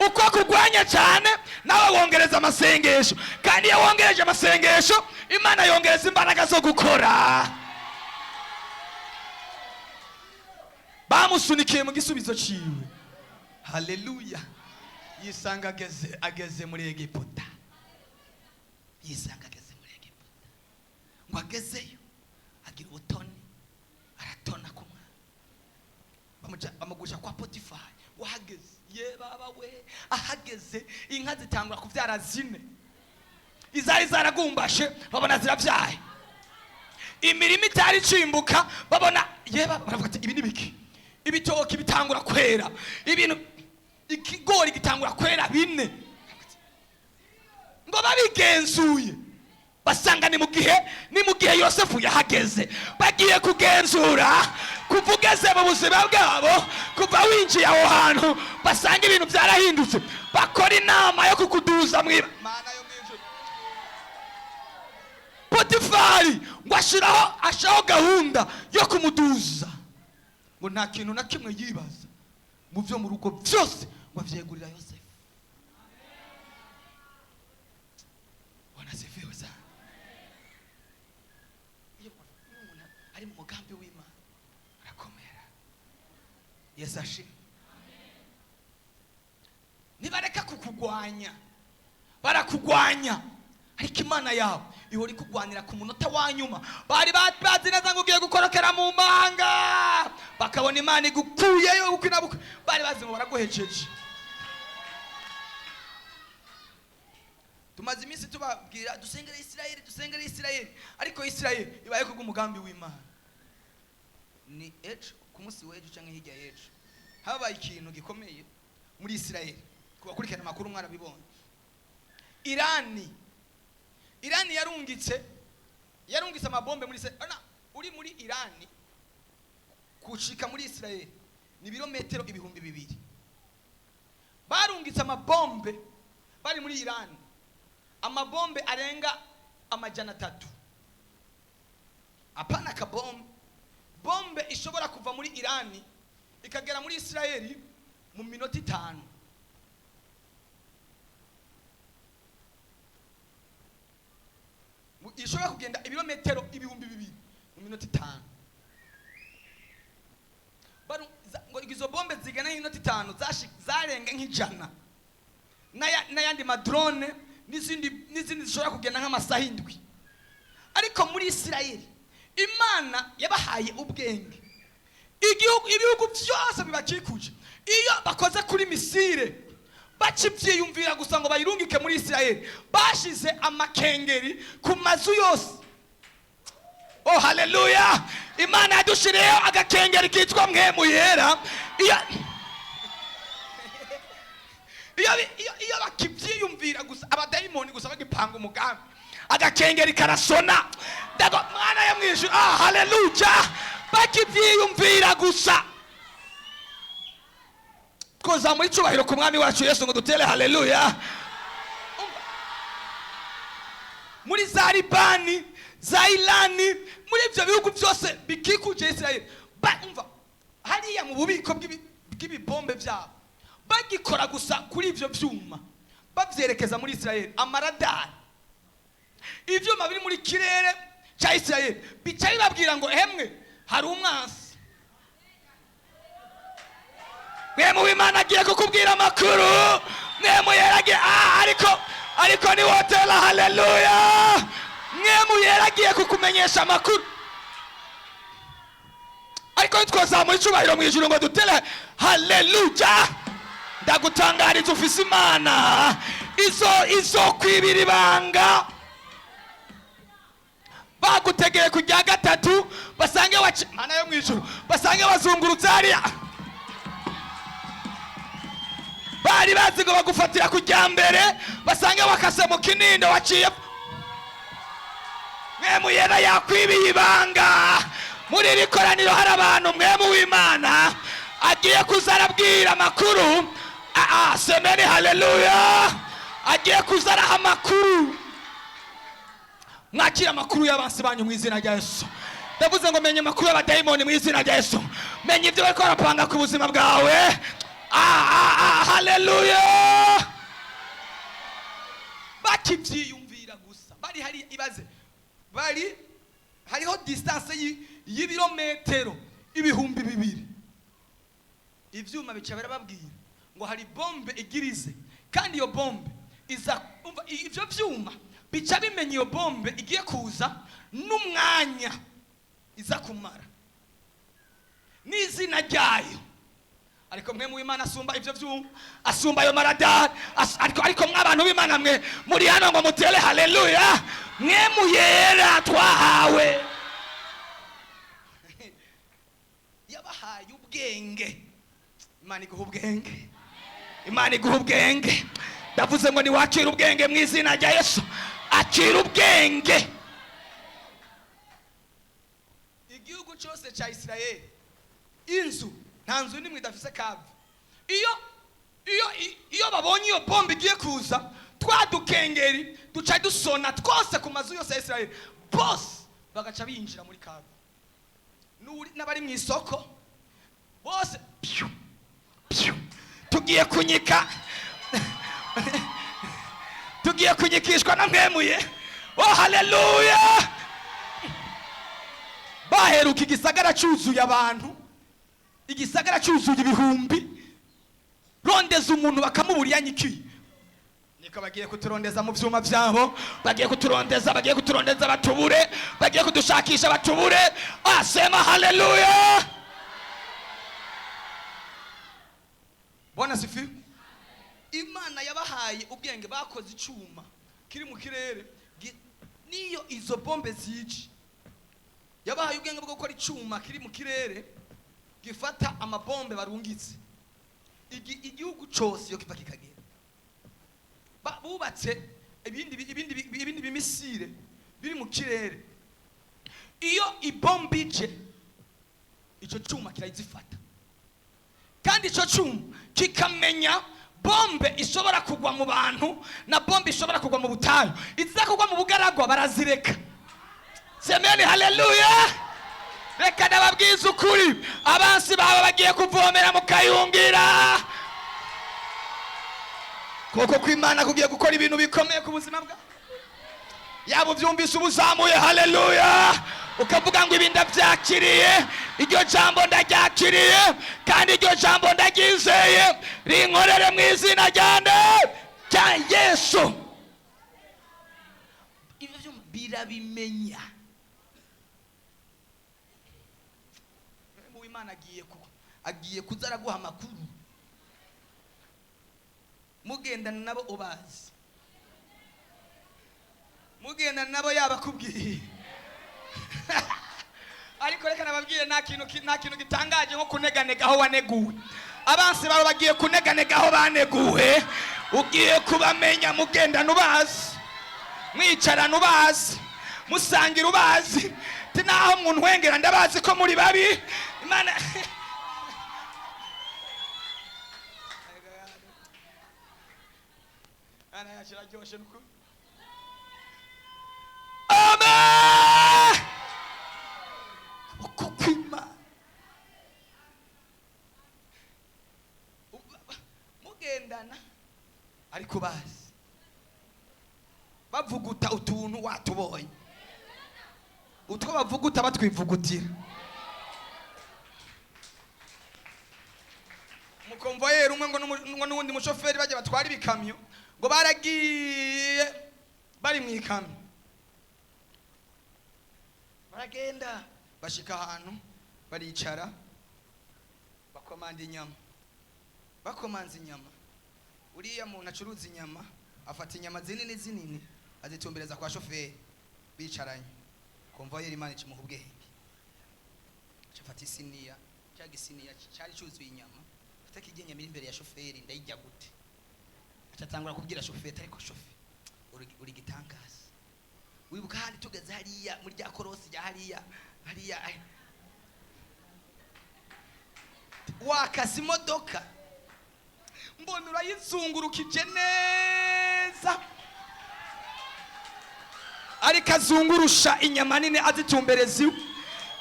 Uko akugwanya cyane nawe wongereza amasengesho, kandi iyo wongereje amasengesho Imana yongereza imbaraga zo gukora. Bamusunikiye mu gisubizo ciwe. Haleluya. Yisanga ageze muri Egiputa. Yisanga ageze muri Egiputa. Ngo agezeyo agira ubutoni, aratona ku mwana. Bamugurisha kwa Potifari. Wahageze ye baba we, ahageze inka zitangura kuvyara zine. Izari zaragumbashe babona zirabyaye. Imirima itari icimbuka babona ye baba, baravuga ati ibi ni biki? Ibitoki bitangura kwera, ibintu, ikigori gitangura kwera bine. Ngo babigenzuye basanga ni mu gihe Yosefu yahageze. Bagiye kugenzura kuva ugeze mu buzima bwabo, kuva winjiye aho hantu, basanga ibintu byarahindutse. Bakora inama yo kukuduza mwiba. Mana yo mwijuru. Potifari ngo ashiraho gahunda yo kumuduza. Ngo nta kintu na kimwe yibaza mu byo mu rugo byose, ngo avyegurira Yosefu. Bwana asifiwe sana. Iyo umuntu ari mu mugambi w'Imana arakomera. Yesu ashimwe. Nibareka kukugwanya, barakugwanya, ariko Imana yawe ihora ikugwanira ku munota wa nyuma. Bari bazi neza ngo ugiye gukorokera mu manga, bakabona Imana igukuyeyo bukwi na bukwi. Bari bazi ngo baraguhejeje. Tumaze iminsi tubabwira dusengere Isirayeli, dusengere Isirayeli, ariko Isirayeli ibaye kubw'umugambi w'Imana. Ni ejo ku munsi w'ejo canke hirya y'ejo habaye ikintu gikomeye muri Isirayeli. Ku bakurikirana amakuru mwarabibonye. Irani yarungitse amabombe muri Isirayeli. Ona, uri muri Irani kushika muri Isirayeli ni ibirometero 2000. Barungitse amabombe bari muri Irani, amabombe arenga 300. Apana kabombe, bombe ishobora kuva muri Irani ikagera muri Isirayeli mu minota 5. Ishobora kugenda ibirometero 2000 mu minota 5. Ngo izo bombe zigana iminota 5 zarenga nk'ijana. N'ayandi madrone n'izindi zishobora kugenda nk'amasaha 7. Ariko muri Isirayeli Imana yabahaye ubwenge. Igihugu, ibihugu byose bibakikuje, iyo bakoze kuri missile bakibyiyumvira gusa ngo bayirungike muri Isirayeli, bashize amakengeri ku mazu yose. Oh, haleluya! Imana yadushiriyeho agakengeri kitwa Mpwemu Yera. Iyo bakibyiyumvira gusa, abadayimoni gusa bagipanga umugambi, agakengeri karasona. Ndago mwana ya mwijuru. Ah, haleluya! Bakibyiyumvira gusa, twozamura icyubahiro ku Mwami wacu Yesu ngo dutere haleluya. Muri za Libani, za Irani, muri ibyo bihugu byose bikikuje Israel, umva, hariya mu bubiko bw'ibibombe byabo, bagikora gusa kuri ibyo byuma babyerekeza muri Israel, amaradari, ibyuma biri muri kirere cya Israel bica bibabwira ngo: "Hemwe, hari umwansi." Mpwemu w'Imana agiye kukubwira amakuru. Mpwemu Yera agiye, ariko niwotera haleluya. Mpwemu Yera agiye kukumenyesha amakuru. Ariko ntitwazamura icyubahiro mu ijuru ngo dutere haleluya? Ndagutangariza, ufise Imana izo kwibira ibanga. Bagutegeye ku rya gatatu, basange waci mana yo mu ijuru, basange bazungurutse hariya. Bari bazi ngo bagufatira ku rya mbere, basange wakase mu Kinindo, waciye. Mpwemu Yera yakwibiye ibanga. Muri iri koraniro hari abantu Mpwemu w'Imana agiye kuza arabwira amakuru. Semeni haleluya! Agiye kuza araha amakuru. Mwakira amakuru y'abansi banyu mu izina rya Yesu. Ndavuze ngo menye amakuru y'abadayimoni mu izina rya Yesu. Menye ibyo bariko barapanga ku buzima bwawe. Haleluya! Bakibyiyumvira gusa, bari hari, ibaze, bari hariho distance y'ibirometero 2000, ivyuma bica birababwira ngo hari bombe igirize. Kandi iyo bombe iza, umva, ivyo vyuma bica bimenya iyo bombe igiye kuza n'umwanya iza kumara n'izina ryayo. Ariko mwe mu Imana asumba ivyo vyuma, asumba ayo maradari. Ariko mw'abantu b'Imana mwe muri hano ngo mutere haleluya, mwe muyera twahawe yabahaye ubwenge. Imana iguha ubwenge, Imana iguha ubwenge. Ndavuze ngo niwakira ubwenge mu izina rya Yesu. Akira ubwenge. Igihugu cyose cya Isirayeli, inzu, nta nzu n'imwe idafise cave. Iyo babonye iyo bombe igiye kuza, twa dukengeri duca dusona twose ku mazu yose ya Isirayeli, bose bagaca binjira muri cave. N'abari mu isoko bose, piu, piu. Tugiye kunyika, tugiye kunyikishwa na Mpwemu. Oh, haleluya! Baheruka igisagara cyuzuye abantu, igisagara cyuzuye ibihumbi, rondeza umuntu bakamubura iyo anyikiye. Niko bagiye kuturondeza mu byuma byabo, bagiye kuturondeza, bagiye kuturondeza batubure, bagiye kudushakisha batubure. Asema haleluya! Bwana sifiwe. Imana yabahaye ubwenge, bakoze icyuma kiri mu kirere niyo izo bombe zici. Yabahaye ubwenge bwo gukora icyuma kiri mu kirere gifata amabombe barungitse. Igihugu cyose iyo kiva kikagera, bubatse ibindi bimissile biri mu kirere. Iyo ibombe ije, icyo cyuma kirayizifata, kandi icyo cyuma kikamenya bombe ishobora kugwa mu bantu na bombe ishobora kugwa mu butayu. Iziza kugwa mu bugaragwa barazireka. Semeni haleluya! Reka ndababwiza ukuri, abansi bawe bagiye kuvomera mu Kayungira, kuko kw'Imana kugiye gukora ibintu bikomeye ku buzima bwawe. Yaba ubyumvise ubuzamuye haleluya, ukavuga ngo: "Ibi ndabyakiriye, iryo jambo ndaryakiriye, kandi iryo jambo ndaryizeye, rinkorere mu izina rya nde? Rya Yesu." Ibyo byuma birabimenya. Agiye kuza araguha amakuru. Mugendana nabo ubazi, mugendana nabo yabakubwiye. Ariko reka nababwire, nta kintu gitangaje nko kuneganega aho waneguwe. Abansi bawe bagiye kuneganega aho baneguwe. Ugiye kubamenya mugendana ubazi, mwicarana ubazi, musangira ubazi. Ti naho muntwengera, ndabazi ko muri babi. Imana, Imana yacu iraryoshe nukuri. Amen. Uko kw'Imana mugendana ariko bazi bavuguta utuntu watubonye, utwo bavuguta batwivugutira. Umukomvoyeri umwe ngo n'uwundi mushoferi bajya batwara ibikamyo, ngo baragiye bari mu ikamyo, baragenda bashika ahantu baricara, bakomanda inyama. Bakomanza inyama, uriya muntu acuruza inyama afata inyama zinini zinini azitumbereza kwa shoferi bicaranye. Komvoyeri, Imana ikimuha ubwenge, afata isiniya, cya gisiniya cyari cyuzuye inyama, afata kijya inyama iri imbere ya shoferi, ndayijya gute? Aca atangura kubwira shoferi, ariko shoferi, uri gitangaza. Wibuka handi tugeze hariya muri rya korosi rya hariya hariya, wakase imodoka, mbona urayizungurukije neza. Ariko azungurusha inyama nini azitumbereza iwe.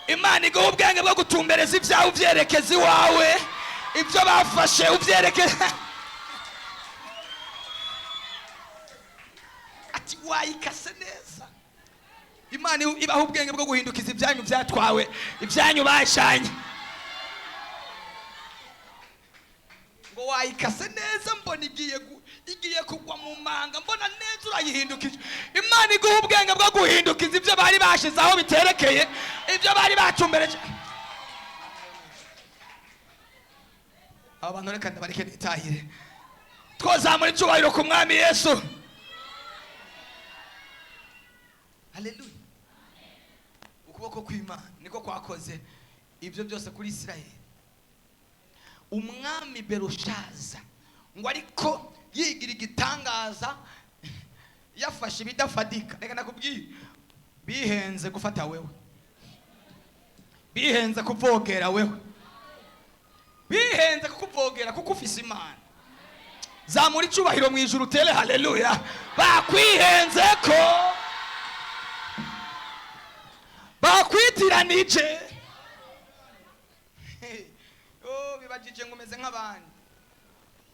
Imana iguha ubwenge bwo gutumbereza ibyawe, ubyerekeza iwawe, ibyo bafashe ubyerekeza. Ati wayikase neza. Imana ibaha ubwenge bwo guhindukiza ibyanyu byatwawe, ibyanyu bashanye. Ngo wayikase neza, mbona igiye kugwa mu manga, mbona neza urayihindukije. Imana iguha ubwenge bwo guhindukiza ibyo bari bashize aho biterekeye, ibyo bari bacumbereje. Aba bantu reka ndabareke nitahire. Twozamura icyubahiro ku Mwami Yesu. Haleluya! Ukuboko kw'Imana niko kwakoze ibyo byose kuri Isirayeli. Umwami Berushaza ngo ariko yigira igitangaza, yafashe ibidafatika. Reka nakubwiye, bihenze gufata wewe, bihenze kuvogera wewe, bihenze kukuvogera kuko ufise Imana. Zamura icyubahiro mu ijuru, utere haleluya. Bakwihenze ko bakwitiranije. Oh, bibajije ngo umeze nk'abandi,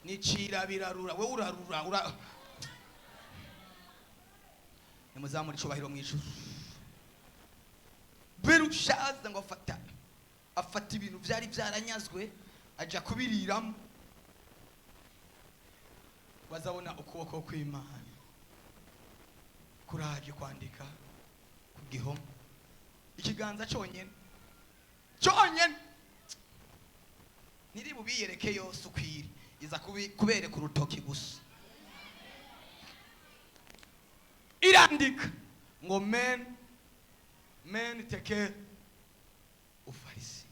nicira birarura, wowe urarura ura. Nimuzamura icubahiro mu ijuru. Berushaza ngo afata ibintu byari byaranyazwe, aja kubiriramo. Bazabona ukuboko kw'Imana kuraje kwandika ku gihome, ikiganza cyonyine cyonyine. Ntiri bubiyereke yose ukwiri, iza kubereka urutoki gusa. Irandika ngo mene mene tekel ufarisi.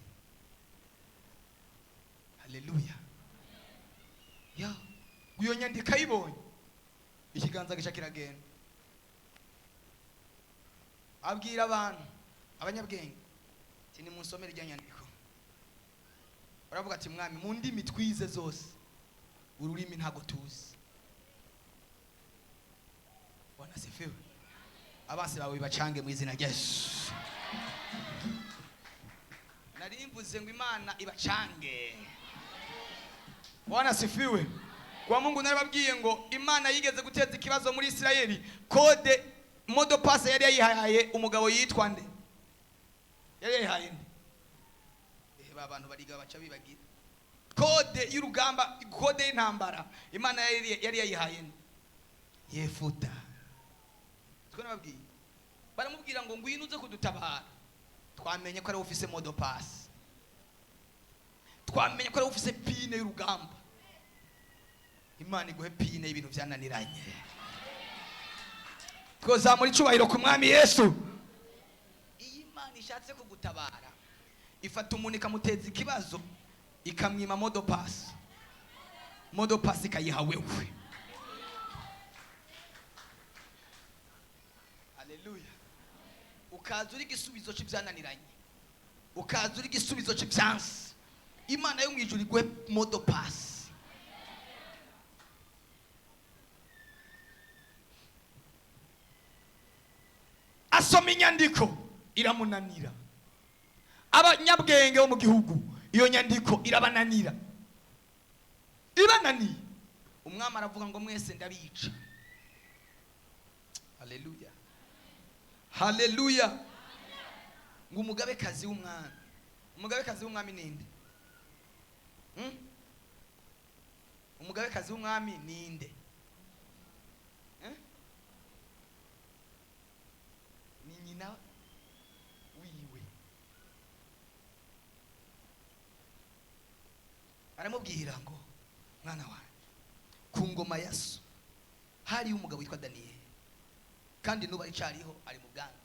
Haleluya! Ya iyo nyandiko ayibonye, ikiganza gica kiragenda. Abwira abantu abanyabwenge ati nimunsomere irya nyandiko. Baravuga ati mwami, mu ndimi twize zose, ururimi ntabwo tuzi. Bwana asifiwe. Abansi bawe bacange mu izina rya Yesu. Nari mvuze ngo Imana ibacange. Bwana asifiwe. Kwa Mungu narababwiye ngo Imana yigeze guteza ikibazo muri Isirayeli. Code, mot de passe yari yayihaye umugabo yitwa nde? Yari yayihaye nde? Ba bantu bariga baca bibagira. Code y'urugamba, code y'intambara, Imana yari yayihaye nde? Yefuta. Twe nababwiye, baramubwira ngo ngwino uze kudutabara, twamenye ko ari ufise mot de passe. Twamenye ko ari ufise PIN y'urugamba. Imana iguhe PIN y'ibintu byananiranye. Twozamura icubahiro ku Mwami Yesu. Iyo Imana ishatse kugutabara, ifata umuntu ikamuteza ikibazo, ikamwima mot de passe, mot de passe ikayiha wewe. Haleluya! Ukaza uri igisubizo c'ivyananiranye, ukaza uri igisubizo c'ivyansi. Imana yo mw'ijuru iguhe mot de passe. Asoma inyandiko iramunanira. Abanyabwenge bo mu gihugu iyo nyandiko irabananira. Ibananiye, umwami aravuga ngo: "Mwese ndabica." Haleluya, haleluya! Ngo umugabekazi w'umwami, umugabekazi w'umwami ninde? Umugabekazi w'umwami ninde? Eh? Ni nyina wiwe. Aramubwira ngo: "Mwana wanjye, ku ngoma ya so hariyo umugabo witwa Daniyeli, kandi n'ubu aricariho, ari mu bwami.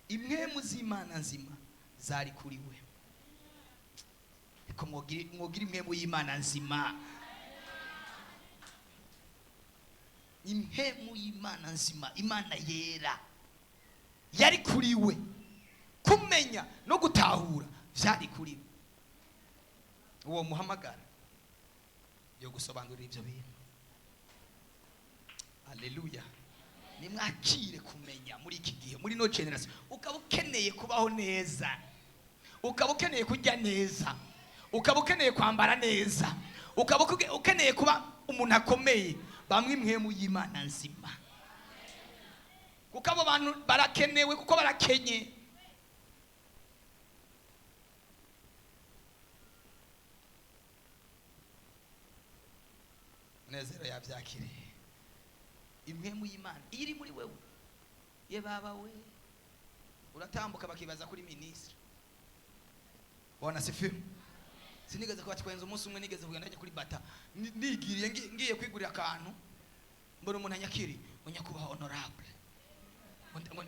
Impwemu z'Imana nzima zari kuri we." Ariko mwogira impwemu y'Imana nzima, impwemu y'Imana nzima, Imana yera yari kuri we. Kumenya no gutahura vyari kuri we. Uwo muhamagara yo gusobanurira ibyo bintu. Haleluya! Nimwakire kumenya muri iki gihe, muri ino generation. Ukaba ukeneye kubaho neza, ukaba ukeneye kurya neza, ukaba ukeneye kwambara neza, ukaba ukeneye kuba umuntu akomeye, bamwe impwemu y'Imana nzima, kuko abo bantu barakenewe, kuko barakenye. Munezero yabyakiriye. Impwemu y'Imana iyo iri muri wewe, ye baba we, uratambuka bakibaza kuri minisitiri. Bwana sifiwe! Sinigeze kuba twenza. Umunsi umwe nigeze kugenda njya kuri Bata, nigiriye ngiye kwigurira akantu, mbona umuntu anyakiri ngo: "Nyakubahwa honorable." Ngo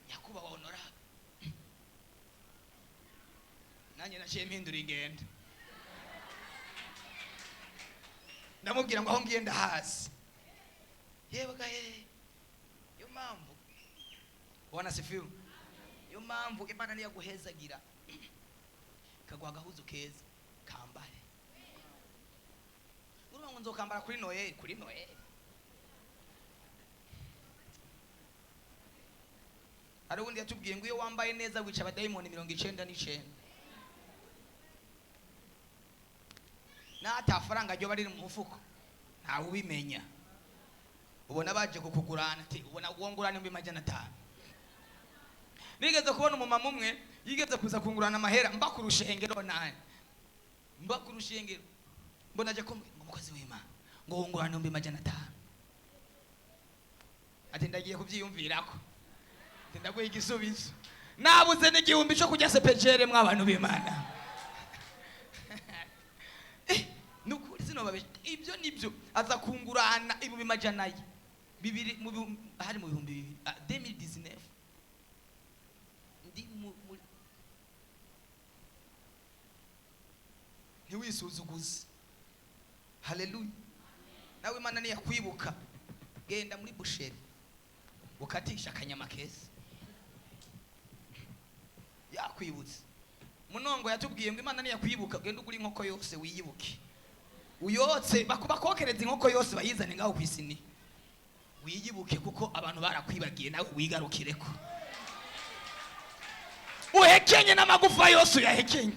"Nyakubahwa honorable." Nanjye naciye mpindura ingendo, ndamubwira ngo: "Aho ngiye ndahazi." Yewe gahe! Niyo mpamvu, Bwana sifiwe, niyo mpamvu Imana niyo guhezagira ikaguha agahuzu keza, kambare. Urumva ngo: "Nzokambara kuri Noheli." Kuri Noheli hari ubundi yatubwiye ngo iyo wambaye neza wica abadayimoni 99. N'ata faranga ryo bari mu mufuko, ntawe ubimenya. Ubona baje kukugurana, ati ubona wongurana 500,000. Nigeze kubona umumama umwe yigeze kuza kungurana amahera mba ku rushengero, nani, mba ku rushengero, mbona aje kumbwira ngo: "Umukozi w'Imana," ngo, "wungurana 500,000." Ati: "Ndagiye kubyiyumvirako." Ati: "Ndaguha igisubizo." Nabuze n'igihumbi cyo kujya sepejere. Mw'abantu b'Imana, nukuri sinobabesha, ibyo nibyo. Aza kungurana 200,000 hari mu bihumbi bibiri 2019, ndi ntiwisuzuguze. Haleluya! Nawe Imana niyakwibuka, genda muri boucherie ukatisha akanyama keza. Yakwibutse. Munongo yatubwiye ngo Imana niyakwibuka, genda ugura inkoko yose, wiyibuke, uyotse, bakokereza inkoko yose, bayizane ngaho ku isini, wiyibuke, kuko abantu barakwibagiye. Nawe wigarukireko, uhekenye n'amagufa yose, uyahekenye.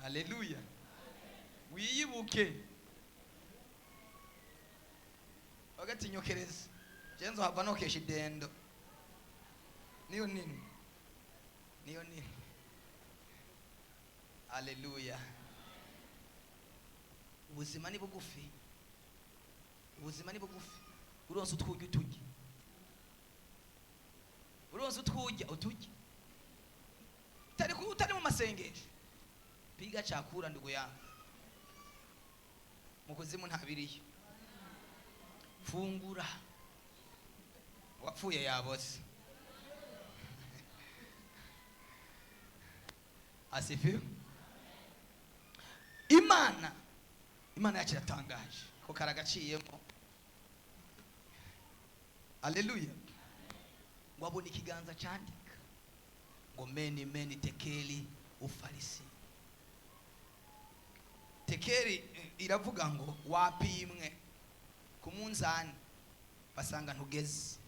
Haleluya! Wiyibuke, bagatinyokereza. Je nzohava nokesha idendo, niyo nini, niyo nini. Haleluya! Ubuzima ni bugufi, ubuzima ni bugufi. Uronse utwurya uturye. Uronse utwujya uturya, utari mu masengesho, piga chakula ndugu yangu. Mu kuzimu ntabiriyo. Fungura, wapfuye yabose. Asifiwe. Imana yacu iratangaje ko karagaciyemo. Aleluya. Ngo abone ikiganza cyandika ngo meni meni tekeli ufarisi. Tekeli iravuga ngo wapimwe ku munzani basanga ntugeze.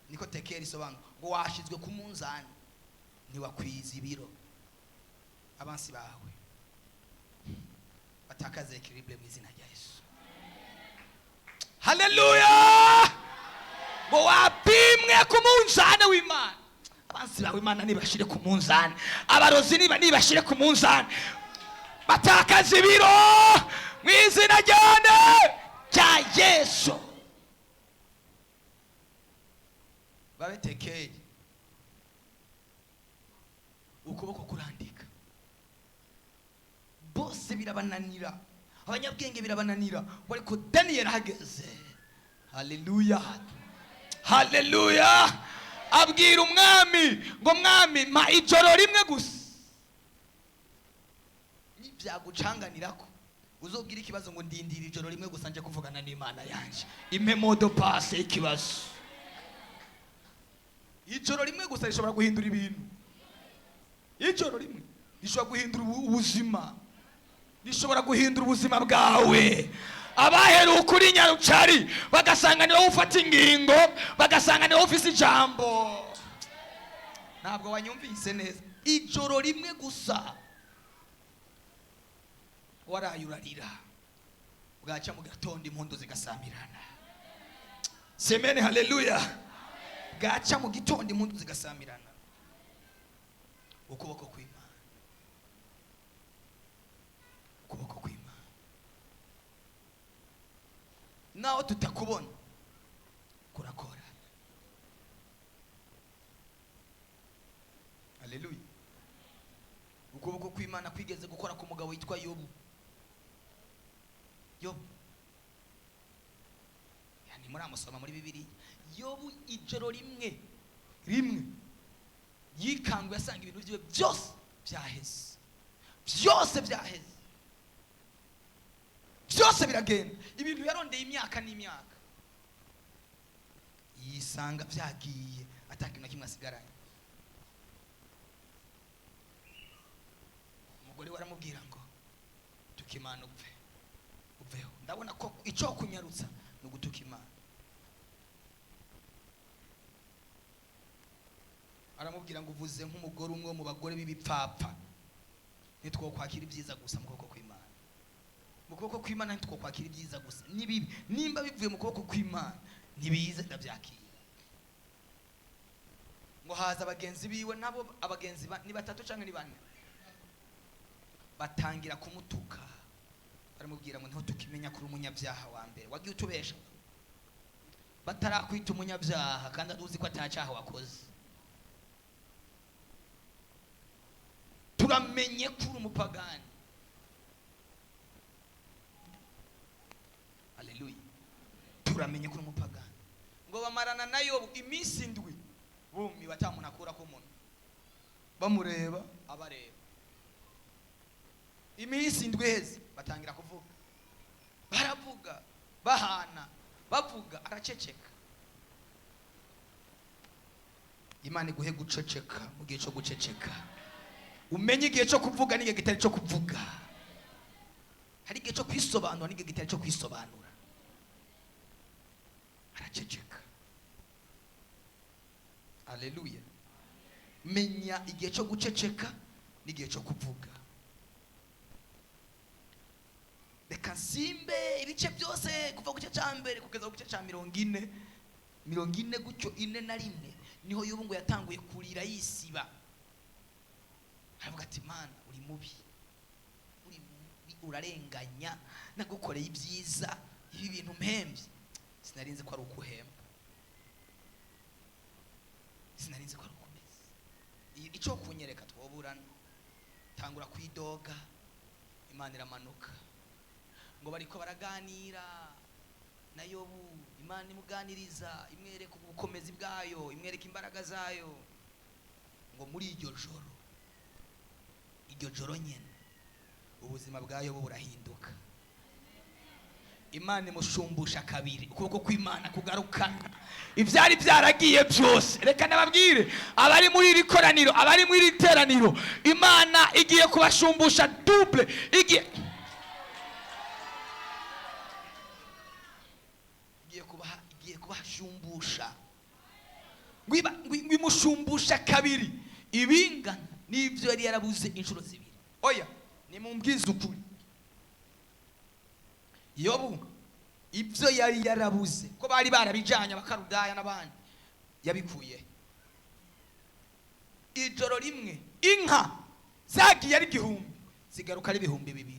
Niko tekeli isobanura, ngo washizwe ku munzani ntiwakwiza ibiro. Abansi bawe batakaze équilibre mu izina rya Yesu. Haleluya. Ngo wapimwe ku munzani w'Imana. Abansi bawe Imana nibashire ku munzani, abarozi niba nibashire ku munzani, batakaze ibiro mu izina rya Yesu. Babe tekeli, ukuboko kurandika, bose birabananira, abanyabwenge birabananira, ariko Daniel ahageze, haleluya, haleluya, abwira umwami ngo mwami mpa ijoro rimwe gusa, nibyagucanganirako uzobwira ikibazo ngo ndindira ijoro rimwe gusa nje kuvugana n'Imana yanje, impe mot de passe y'ikibazo. Ijoro rimwe gusa rishobora guhindura ibintu. Ijoro rimwe rishobora guhindura ubuzima, rishobora guhindura ubuzima bwawe. Abaheruka uri nyarucari bagasanga niwowe ufata ingingo, bagasanga niwowe ufise ijambo. Ntabwo wanyumvise neza. Ijoro rimwe gusa waraye urarira, bwaca mu gatondo impundu zigasamirana. Semene haleluya. Bwaca mu gitondo impundu zigasamirana. Ukuboko kw'Imana, ukuboko kw'Imana, naho tutakubona kurakora. Haleluya. Ukuboko kw'Imana kwigeze gukora ku mugabo witwa Yobu. Yobu, yani muramusoma muri Bibiliya. Yobu ijoro rimwe rimwe yikanguye asanga ibintu byiwe byose byaheze, byose byaheze, byose biragenda. Ibintu yarondeye imyaka n'imyaka yisanga byagiye, atakintu na kimwe asigaranye. Umugore we aramubwira ngo tuka Imana upfe, uveho. Ndabona ko icyo kunyarutsa ni ugutuka Imana. Aramubwira ngo uvuze nk'umugore umwe wo mu bagore b'ibipfapfa, ntitwokwakira ibyiza gusa mu kuboko kw'Imana. Mu kuboko kw'Imana ntitwokwakira ibyiza gusa n'ibibi. Nimba bivuye mu kuboko kw'Imana ntibize, ndabyakira. Ngo haza abagenzi biwe, nabo abagenzi ni batatu canke ni bane, batangira kumutuka. Baramubwira ngo ntiho tukimenya kuri umunyabyaha wa mbere wagiye utubesha, batarakwita umunyabyaha kandi uzi ko atacyaha wakoze. Turamenye kuri umupagani. Haleluya. Turamenye kuri umupagani. Ngo bamarana na Yobu iminsi indwi, bumi batamuntu akura ko umuntu bamureba abareba. Iminsi indwi iheze batangira kuvuga, baravuga bahana bavuga, araceceka. Imana iguhe guceceka mu gihe cyo guceceka, umenye igihe cyo kuvuga n'igihe kitari cyo kuvuga. Hari igihe cyo kwisobanura n'igihe kitari cyo kwisobanura. Araceceka. Haleluya. Menya igihe cyo guceceka n'igihe cyo kuvuga. Reka nsimbe ibice byose kuva ku gice cya mbere kugeza ku gice cya 40, 40 gutyo 41, niho Yobu ngo yatanguye kurira yisiba. Aravuga ati Mana uri mubi, uri mubi, urarenganya, nagukoreye ibyiza, ibi bintu mpembye sinarinzi ko ari ukuhemba. Sinarinzi ko ari ukomeza icyo kunyereka twoburana. Tangura kwidoga, Imana iramanuka. Ngo bariko baraganira na Yobu, Imana imuganiriza, imwereka ubukomezi bwayo, imwereka imbaraga zayo. Ngo muri iryo joro, iryo joro nyene, ubuzima bwa Yobu burahinduka. Imana imushumbusha kabiri, ukuboko kw'Imana kugarukana ibyari byaragiye byose. Reka nababwire abari muri iri koraniro, abari muri iri teraniro, Imana igiye kubashumbusha double, igiye kubashumbusha. Ngo imushumbusha kabiri ibingana n'ibyo yari yarabuze inshuro zibiri. Oya, nimumbwize ukuri, Yobu ibyo yari yarabuze ko bari barabijanye abakarudaya n'abandi, yabikuye ijoro rimwe. Inka zagiye ari 1000 zigaruka ari 2000.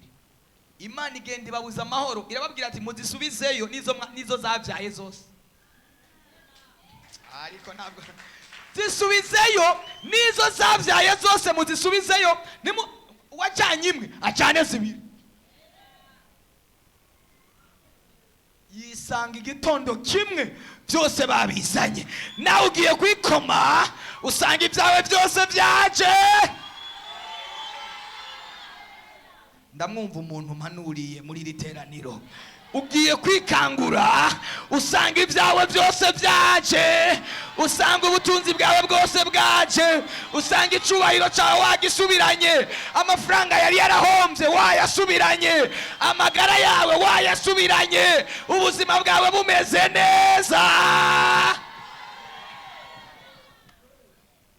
Imana igenda ibabuza amahoro, irababwira ati muzisubizeyo nizo zabyaye zose. Ariko ntabwo zisubizeyo, nizo zabyaye zose muzisubizeyo. Uwajanye imwe acane zibiri. Yisanga igitondo kimwe byose babizanye. Nawe ugiye kwikoma usanga ibyawe byose byaje. Ndamwumva umuntu mpanuriye muri iri teraniro, ugiye kwikangura usanga ibyawe byose byaje, usanga ubutunzi bwawe bwose bwaje, usanga icubahiro cyawe wagisubiranye, amafaranga yari yarahombye wayasubiranye, amagara yawe wayasubiranye, ubuzima bwawe bumeze neza.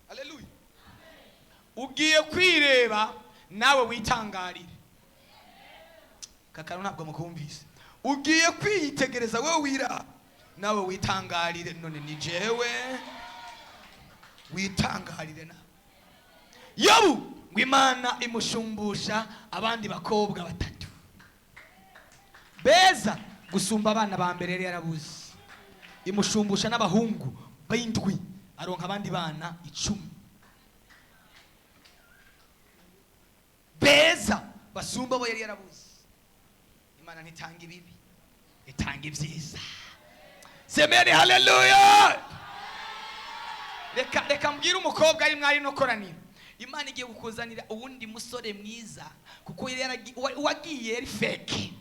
Haleluya. Ugiye kwireba nawe witangarire. Kakaro ntabwo mukumvise. Ugiye kwiyitegereza wewe wira nawe witangarire. None ni jewe witangarire nawe. Yobu ngo Imana imushumbusha abandi bakobwa batatu beza gusumba abana ba mbere yari yarabuze, imushumbusha n'abahungu b'indwi, aronka abandi bana 10 beza basumba abo yari yarabuze. Imana ntitanga ibibi, itanga ibyiza. Semeni haleluya. Reka mbwire umukobwa ari mwari no koraniro, Imana igiye kukuzanira uwundi musore mwiza, kuko uwagiye yari fake.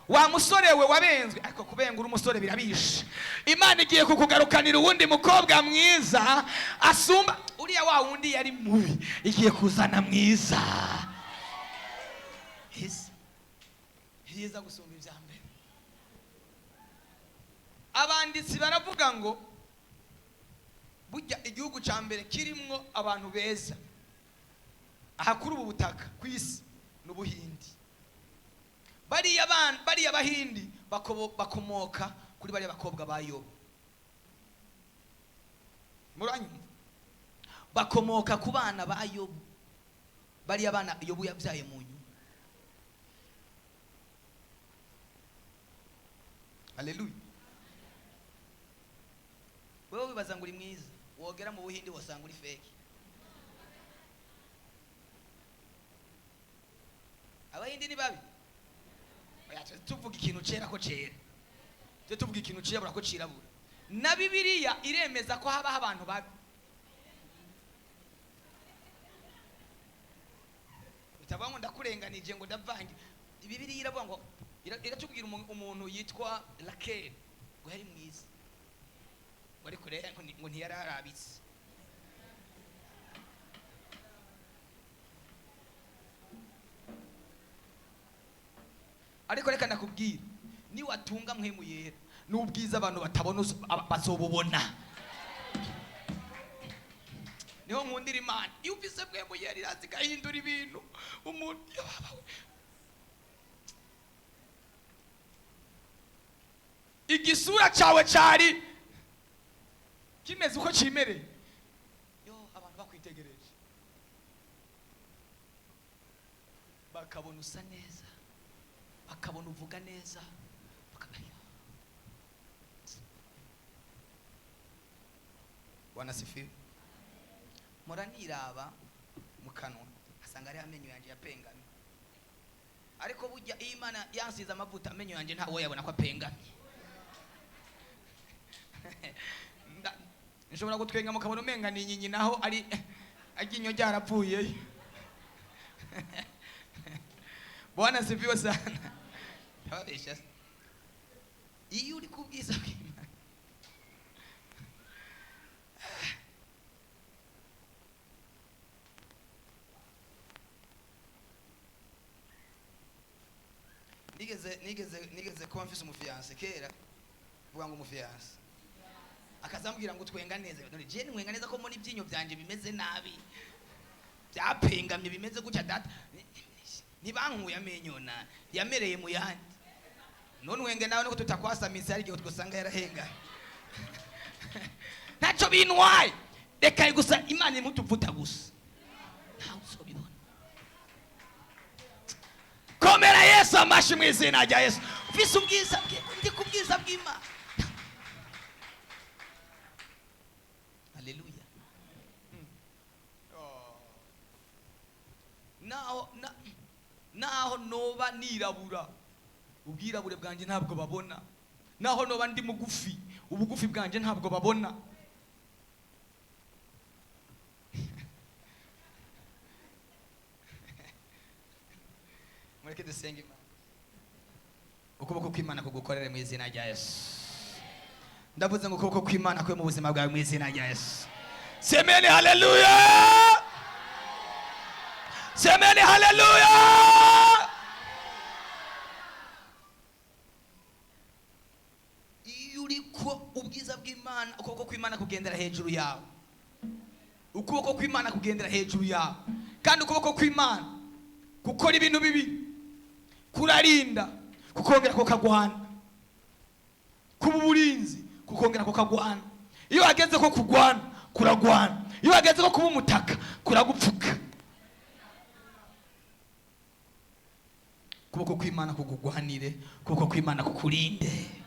Wa musore we wabenzwe, ariko kubengura umusore birabishe. Imana igiye kukugarukanira uwundi mukobwa mwiza asumba uriya wa wundi yari mubi, igiye kuzana mwiza. Hiza gusumba ibya mbere. Abanditsi baravuga ngo burya igihugu ca mbere kirimwo abantu beza aha kuri ubu butaka ku isi n'Ubuhindi. Bariya Bahindi bakomoka kuri bariya bakobwa ba Yobu. Muranyumva? Bakomoka ku bana ba Yobu, bariya bana Yobu yabyaye mu nyuma. Haleluya. Wewe wibaza ngo uri mwiza, wogera mu Buhindi wasanga uri fake. Abahindi ni babi. Oya, tuvuga ikintu cera ko cera, tuvuga ikintu cirabura ko cirabura. Na Bibiliya iremeza ko habaho abantu babi. Utavuga ngo ndakurenganije ngo ndavange. Bibiliya iravuga ngo iratubwira umuntu yitwa Rakeli ngo yari mwiza, ngo ariko rero ngo ntiyararabitse. Ariko reka ndakubwira, niwatunga mpwemu yera n'ubwiza abantu batabona bazobubona. Niho nkundira Imana, iyo ufise mpwemu yera iraza igahindura ibintu. Umuntu yabawe igisura cyawe cyari kimeze uko cimereye, yo abantu bakwitegereje bakabona usa neza, bakabona uvuga neza, bakabona. Bwana asifiwe. Mpora niraba mu kanwa asanga ari amenyo yanjye yapengamye, ariko burya iyo Imana yansize amavuta, amenyo yanjye ntawe yabona ko apengamye. Nshobora gutwenga mukabona umenga ni inyinya, naho ari aryinyo ryarapfuyeyo. Bwana sifiwe sana. Ndababesha se? Iyo uri ku bwiza bw'Imana, nigeze kuba mfise umufiancé kera, vuga ngo umufiancé, akazambwira ngo twenga neza. None je ntwenga neza ko mbona ibyinyo byanje bimeze nabi, byapengamye, bimeze gutya? Data ntibankuye amenyo na yamereye mu yandi. None wenge nawe niko tutakwasamitse, hari igihe twasanga yarahenga. Ntacyo bintwaye, reka gusa Imana imutuvuta gusa, ntawe uzobibona. Komera Yesu amashi mu izina rya Yesu. Ufise ubwiza bwe, ndi ku bwiza bw'Imana. Haleluya. Naho naho noba nirabura, ubwirabure bwanjye ntabwo babona. Naho noba ndi mugufi, ubugufi bwanjye ntabwo babona. Mureke dusenge Imana. Ukuboko kw'Imana kugukorere mu izina rya Yesu. Ndavuze ngo ukuboko kw'Imana kwe mu buzima bwawe mu izina rya Yesu. Semeni haleluya, semeni haleluya. Iyo uriko ubwiza bw'Imana, ukuboko kw'Imana kugendera hejuru yawe, ukuboko kw'Imana kugendera hejuru yawe. Kandi ukuboko kw'Imana gukora ibintu bibi, kurarinda kukongera kukaguhana, kuba uburinzi kukongera kukaguhana. Iyo wageze ko kugwana, kuragwana. Iyo wageze ko kuba umutaka, kuragupfuka. Ukuboko kw'Imana kugugwanire, ukuboko kw'Imana kukurinde.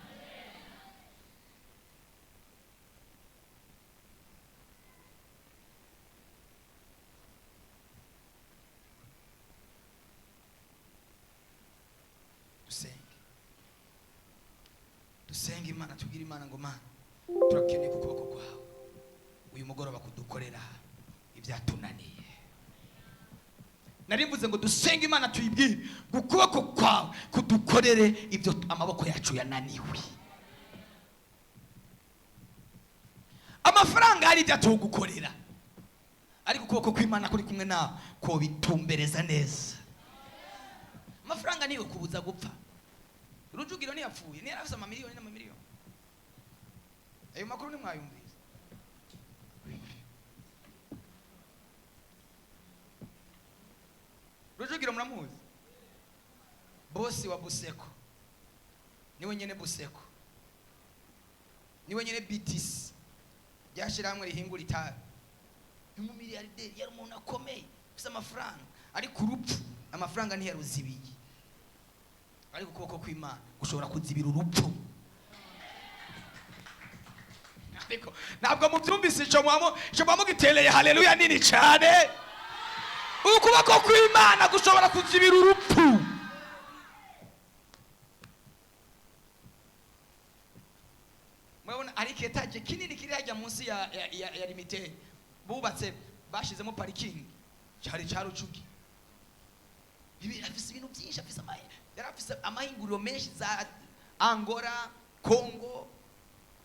Dusenge, dusenge Imana, tubwire Imana ngo: "Mana, turakeneye ku kuboko kwawe uyu mugoroba kudukorera ibyatunaniye." Nari mvuze ngo dusenge Imana, tuyibwire ngo ukuboko kwawe kudukorere ibyo amaboko yacu yananiwe. Amafaranga hari ibyo atugukorera, ariko ukuboko kw'Imana kuri kumwe nawe ko bitumbereza neza. Amafaranga niyo kubuza gupfa. Rujugiro ntiyapfuye, niyo yarafise amamiliyoni n'amamiliyoni. Ayo makuru ntimwayumvise? Rujugiro muramuzi, bosi wa Buseko, niwe nyene Buseko, niwe nyene BTC, ryashirahamwe rihingura itabi. Ni umumiliyarderi, yari umuntu akomeye ufise amafaranga, ariko urupfu amafaranga ntiyaruzibiye. Ariko ukuboko kw'Imana gushobora kuzibira urupfu. Ariko ntabwo mubyumvise. Ico muba mugitereye haleluya nini cyane. Ukuboko kw'Imana gushobora kuzibira urupfu. Murabona ari étage kinini kiri hajya munsi ya limite bubatse, bashizemo parking, cyari cya Rucugi. Ibi afise ibintu byinshi, afise ama yari afise amahinguriro menshi za Angola, Congo,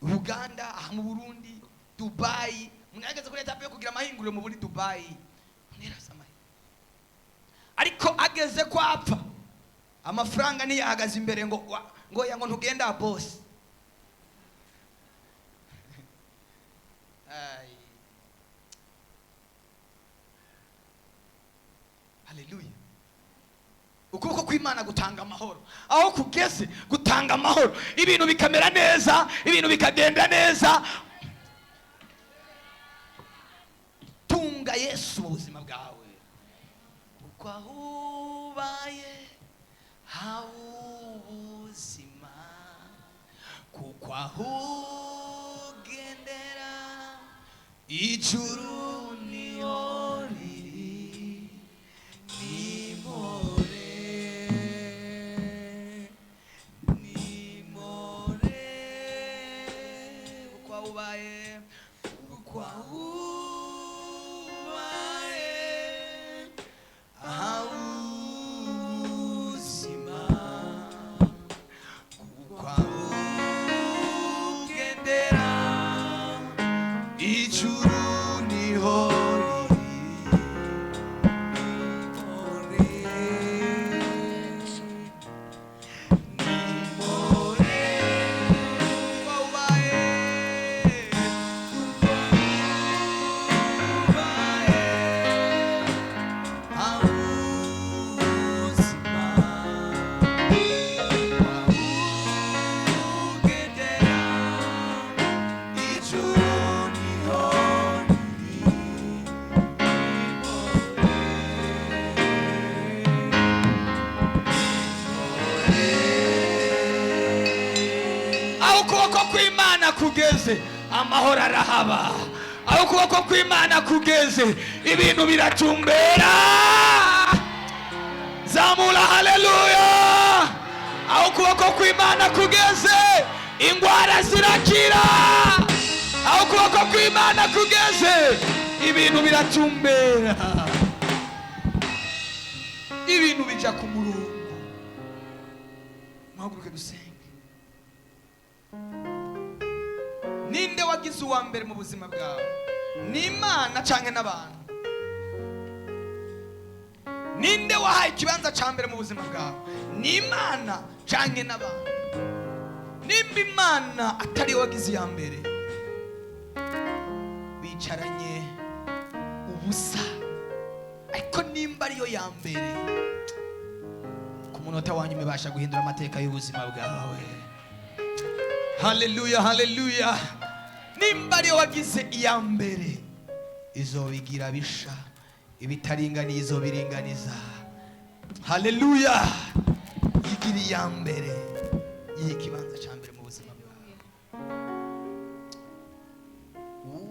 Uganda, aha mu Burundi, Dubai. Umuntu yageze kuri étape yo kugira amahinguriro mu muri Dubai. Umuntu yari afise amahinguriro, ariko ageze ko apfa, amafaranga ntiyahagaze imbere ngo ngo ya ngo ntugenda boss. Ai. Haleluya. Ukuboko kw'Imana gutanga amahoro aho kugeze, gutanga amahoro, ibintu bikamera neza, ibintu bikagenda neza. Tunga Yesu mu buzima bwawe, uko aho ubaye haba ubuzima, kuko aho ugendera ijuru niyo. amahoro arahaba. Aho ukuboko kw'Imana kugeze, ibintu biratumbera. Zamura haleluya. Aho ukuboko kw'Imana kugeze, ingwara zirakira. Aho ukuboko kw'Imana kugeze, ibintu biratumbera, ibintu bija ku murongo. Muhaguruke dusenge. Ninde wagize uwa mbere mu buzima bwawe? Ni Imana canke n'abantu? Ninde wahaye ikibanza ca mbere mu buzima bwawe? Ni Imana canke n'abantu? Nimba Imana atari yo wagize iya mbere, bicaranye ubusa. Ariko nimba ariyo ya mbere, ku munota wa nyuma ibasha guhindura amateka y'ubuzima bwawe. Haleluya, haleluya. Nimba ariyo wagize iya mbere, izobigira bisha, ibitaringaniye izobiringaniza. Haleluya. Yigira iya mbere, yiha ikibanza cya mbere mu buzima bwawe.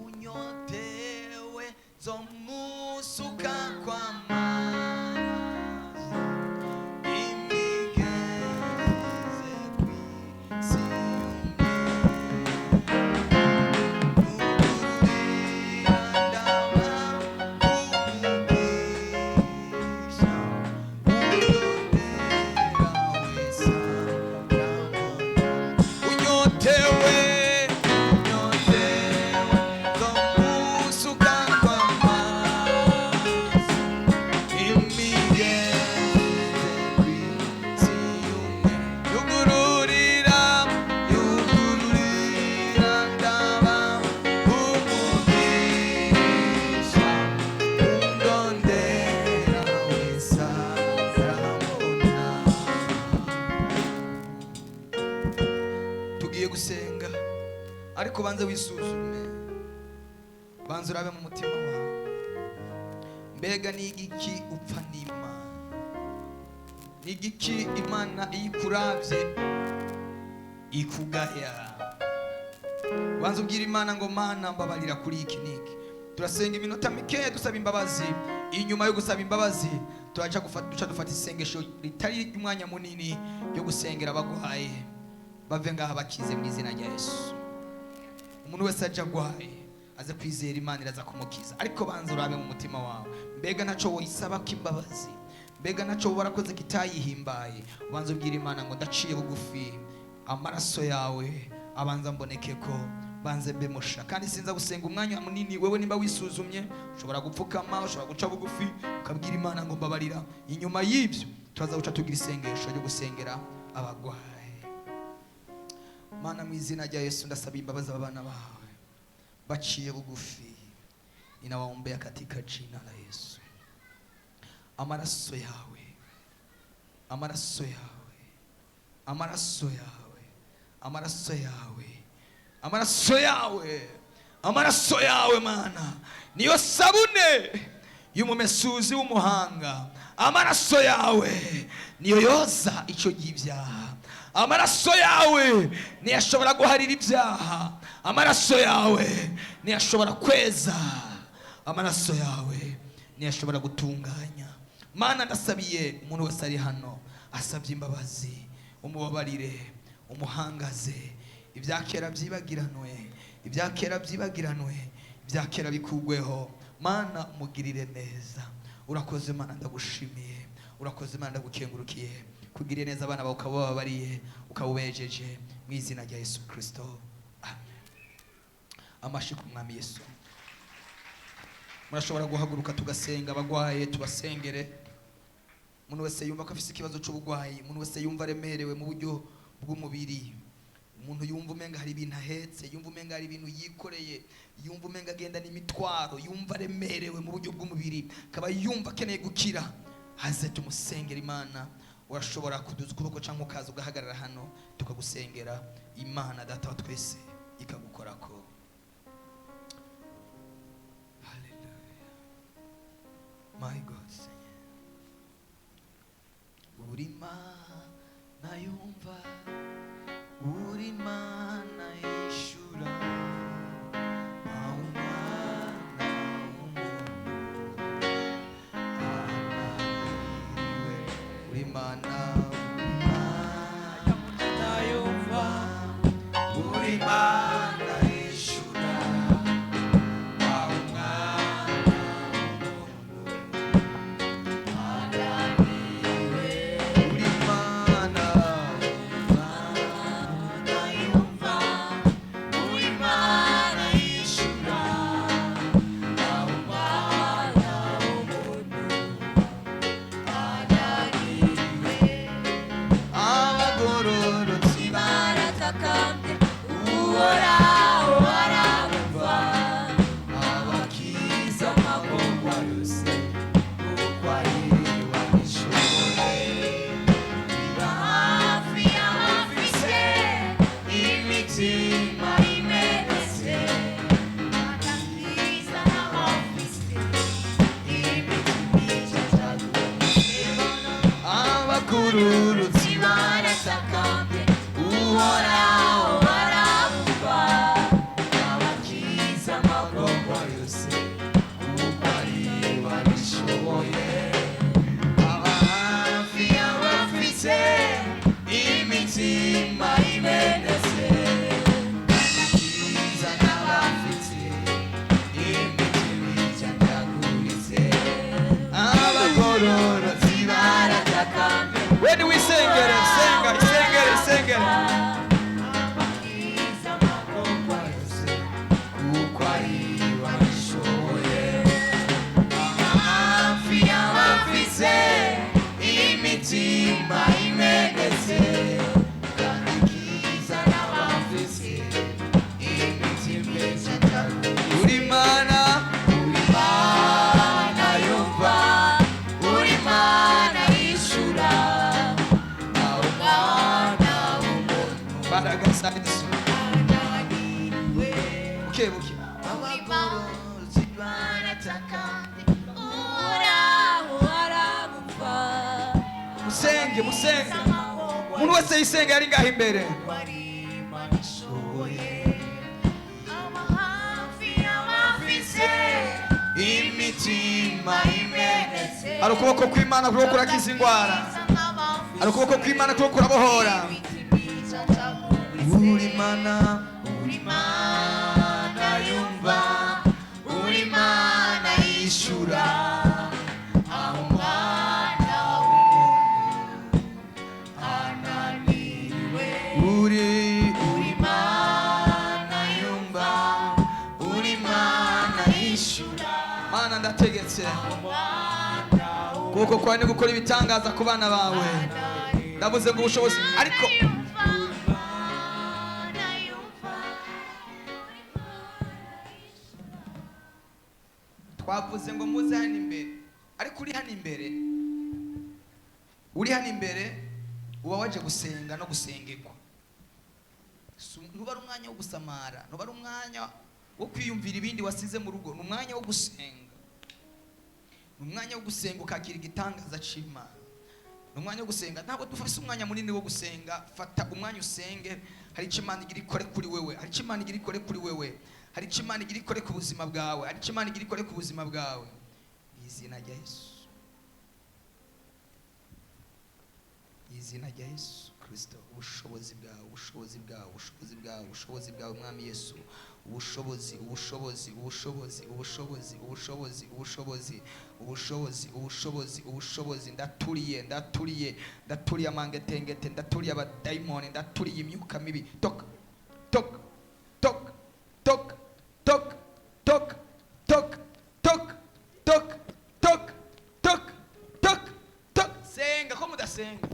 Unyotewe zomusuka kwa mazi, imigeze kw'isi yumye. Ugururira ndaba umugisha, undondera wese arabona. Unyotewe, unyotewe zomusuka kwa mazi, imigeze kw'isi yumye. Yugururira, yugururira ndaba umugisha, undondera wese arabona. Tugiye gusenga, ariko banze wisuzume, banze urabe mu mutima wawe. Mbega ni igiki upfa n'Imana? Ni igiki Imana iyo ikuravye ikugaya? Banza ubwira Imana ngo: Mana, mbabarira kuri iki n'iki. Turasenga iminota mikeya dusaba imbabazi. Inyuma yo gusaba imbabazi, turaca duca dufata isengesho ritari umwanya munini ryo gusengera abagwaye, bave ngaha bakize mu izina rya Yesu. Umuntu wese aje agwaye, aze kwizera Imana iraza kumukiza. Ariko banza urabe mu mutima wawe, mbega ntaco woyisaba ko imbabazi? Mbega ntaco warakoze kitayihimbaye? Ubanza ubwira Imana ngo: ndaciye bugufi, amaraso yawe abanza mboneke ko banze mbe musha. Kandi sinza gusenga umwanya munini. Wewe nimba wisuzumye, ushobora gupfukama, ushobora guca bugufi, ukabwira Imana ngo: mbabarira. Inyuma y'ibyo turaza guca tugira isengesho ryo gusengera abagwaye. Mana, mu izina rya Yesu, ndasaba imbabazi aba bana bawe baciye bugufi. Ninawaombea katika jina la Yesu. Amaraso yawe, amaraso yawe, amaraso yawe, amaraso yawe, amaraso yawe, amaraso yawe, Mana, niyo sabune y'umumesuzi w'umuhanga. Amaraso yawe niyo yoza icyo ibyaha. Amaraso yawe niyo ashobora guharira ibyaha. Amaraso yawe niyo ashobora kweza. Amaraso yawe niyo ashobora gutunganya. Mana, ndasabiye umuntu wese ari hano asabye imbabazi, umubabarire, umuhangaze. Ibya kera byibagiranwe, ibya kera byibagiranwe, ibya kera bikugweho. Mana, umugirire neza. Urakoze Mana, ndagushimiye. Urakoze Mana, ndagukengurukiye kugirire neza abana bawe, ukaba bababariye, ukaba ubejeje, mu izina rya Yesu Kristo, amen. Amashi ku Mwami Yesu. Murashobora guhaguruka tugasenga. Abagwaye tubasengere. Umuntu wese yumva ko afite ikibazo cy'uburwayi, umuntu wese yumva aremerewe mu buryo bw'umubiri, umuntu yumva umenga hari ibintu ahetse, yumva umenga hari ibintu yikoreye, yumva umenga agenda n'imitwaro, yumva aremerewe mu buryo bw'umubiri, akaba yumva akeneye gukira, haze tumusengera Imana. Urashobora kuduza ukuboko cyangwa ukaza ugahagarara hano, tukagusengera, Imana Data wa twese ikagukorako. Hallelujah. My God, Seigneur. Uri Imana yumva, uri Imana yishura. We niwisengere, senga, isengere, isengere. Kuko ari babishoboye. Hafi y'abafise imitima imenetse, kandi ikiza n'abafise imitima icataguritse. Uri Mana, uri Mana yumva, uri Mana yishura, aho mwana w'umuntu. Mbaraga za Yesu. Buke buke. Abagorozi barataka. Uhoraho aragupfa. Musenge, musenge. Umuntu wese yisenge ari ngaho imbere. Imitima imenetse. Hari ukuboko kw'Imana kuriko kurakiza indwara, hari ukuboko kw'Imana kuriko kurabohora. Uri Mana, uri Mana yumva, uri Mana yishura, aho umwana w'umuntu ananiwe. Uri Mana yumva, uri Mana yishura. Mana, ndategetse ukuboko kwawe ni gukora ibitangaza ku bana bawe. Ndavuze ngo ubushobozi ariko Yumva, Mana yumva. Twavuze ngo muze hano imbere, ariko uri hano imbere, uri hano imbere uba waje gusenga no gusengerwa. Ntuba ari umwanya wo gusamara, ntuba ari umwanya wo kwiyumvira ibindi wasize mu rugo. Ni umwanya wo gusenga, ni umwanya wo gusenga ukakira igitangaza c'Imana. Ni umwanya wo gusenga, ntabwo dufise umwanya munini wo gusenga. Fata umwanya usenge. Hari icyo Imana igira ikore kuri wewe, hari icyo Imana igira ikore kuri wewe, hari icyo Imana igira ikore ku buzima bwawe, hari icyo Imana igira ikore ku buzima bwawe. Mu izina rya Yesu, mu izina rya Yesu Kirisito. Ubushobozi bwawe, ubushobozi bwawe, ubushobozi bwawe, ubushobozi bwawe, Mwami Yesu, ubushobozi, ubushobozi, ubushobozi, ubushobozi, ubushobozi, ubushobozi, ubushobozi, ubushobozi, ubushobozi. Ndaturiye, ndaturiye, ndaturiye amangetengete, ndaturiye abadayimoni, ndaturiye imyuka mibi. Toka, toka, toka, toka, toka, toka, toka, toka, toka, toka, toka, toka, toka. Senga ko mudasenga.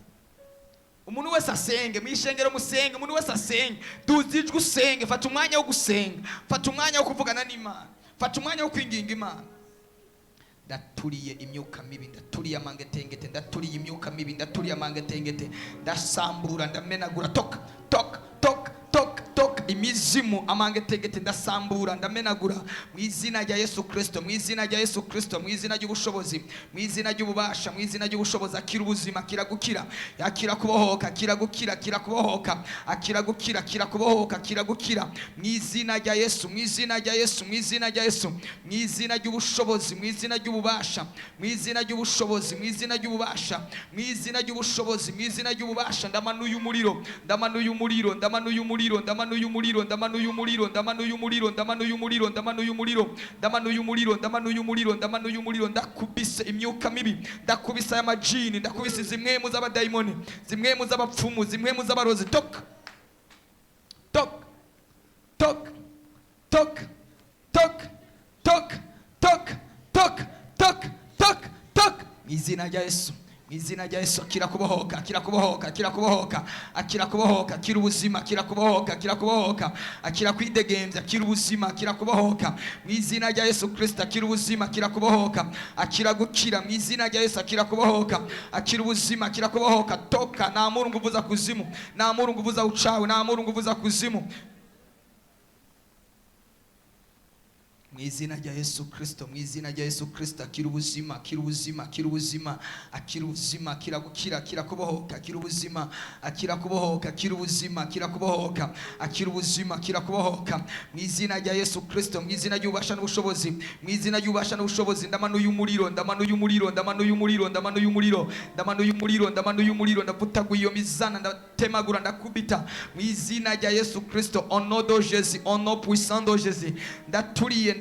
Umuntu wese asenge mu ishengero, musenge. Umuntu wese asenge, duza ijwi usenge. Fata umwanya wo gusenga, fata umwanya wo kuvugana n'Imana, fata umwanya wo kwinginga Imana. Ndaturiye imyuka mibi, ndaturiye amangetengete, ndaturiye imyuka mibi, ndaturiye amangetengete, ndasambura, ndamenagura. Toka, toka, toka, toka, toka. Imizimu, amangetengete, ndasambura, ndamenagura mu izina rya Yesu Kristo, mu izina rya Yesu Kristo, mu izina ry'ubushobozi, mu izina ry'ububasha, mu izina ry'ubushobozi. Akira ubuzima, akira gukira, akira kubohoka, akira gukira, akira kubohoka, akira gukira, akira kubohoka, akira gukira mu izina rya Yesu, mu izina rya Yesu, mu izina rya Yesu, mu izina ry'ubushobozi, mu izina ry'ububasha, mu izina ry'ubushobozi, mu izina ry'ububasha, mu izina ry'ubushobozi, mu izina ry'ububasha. Ndamanuye umuriro, ndamanuye umuriro, ndamanuye umuriro, ndamanuye umuriro, ndamanuye umuriro, ndamanuye umuriro, ndamanuye umuriro, ndamanuye umuriro, ndamanuye umuriro, ndamanuye umuriro, ndamanuye umuriro. Ndakubise imyuka mibi, ndakubise aya majini, ndakubise zimwe mu z'abadayimoni, zimwe mu z'abapfumu, zimwe mu z'abarozi. Toka, toka, toka, toka, toka, toka, toka, toka, toka, toka, toka, mu izina rya Yesu, mu izina rya Yesu. Akira kubohoka, akira kubohoka, akira kubohoka, akira kubohoka, akira ubuzima, akira kubohoka, akira kubohoka, akira kwidegembya, akira ubuzima, akira kubohoka mu izina rya Yesu Kristo. Akira ubuzima, akira kubohoka, akira gukira mu izina rya Yesu. Akira kubohoka, akira ubuzima, akira kubohoka. Toka. Naamuru nguvu za kuzimu, naamuru nguvu za uchawi, naamuru nguvu za kuzimu mu izina rya Yesu Kristo, mu izina rya Yesu Kristo. Akira ubuzima, akira ubuzima, akira ubuzima, akira ubuzima, akira gukira, akira kubohoka, akira ubuzima, akira kubohoka, akira ubuzima, akira kubohoka, akira ubuzima, akira kubohoka mu izina rya Yesu Kristo, mu izina ry'ububasha n'ubushobozi, mu izina ry'ububasha n'ubushobozi. Ndamanuye umuriro, ndamanuye umuriro, ndamanuye umuriro, ndamanuye umuriro, ndamanuye umuriro, ndamanuye umuriro. Ndavutaguye iyo mizana, ndatemagura, ndakubita mu izina rya Yesu Kristo. Au nom de Jésus, au nom puissant de Jésus. Ndaturiye.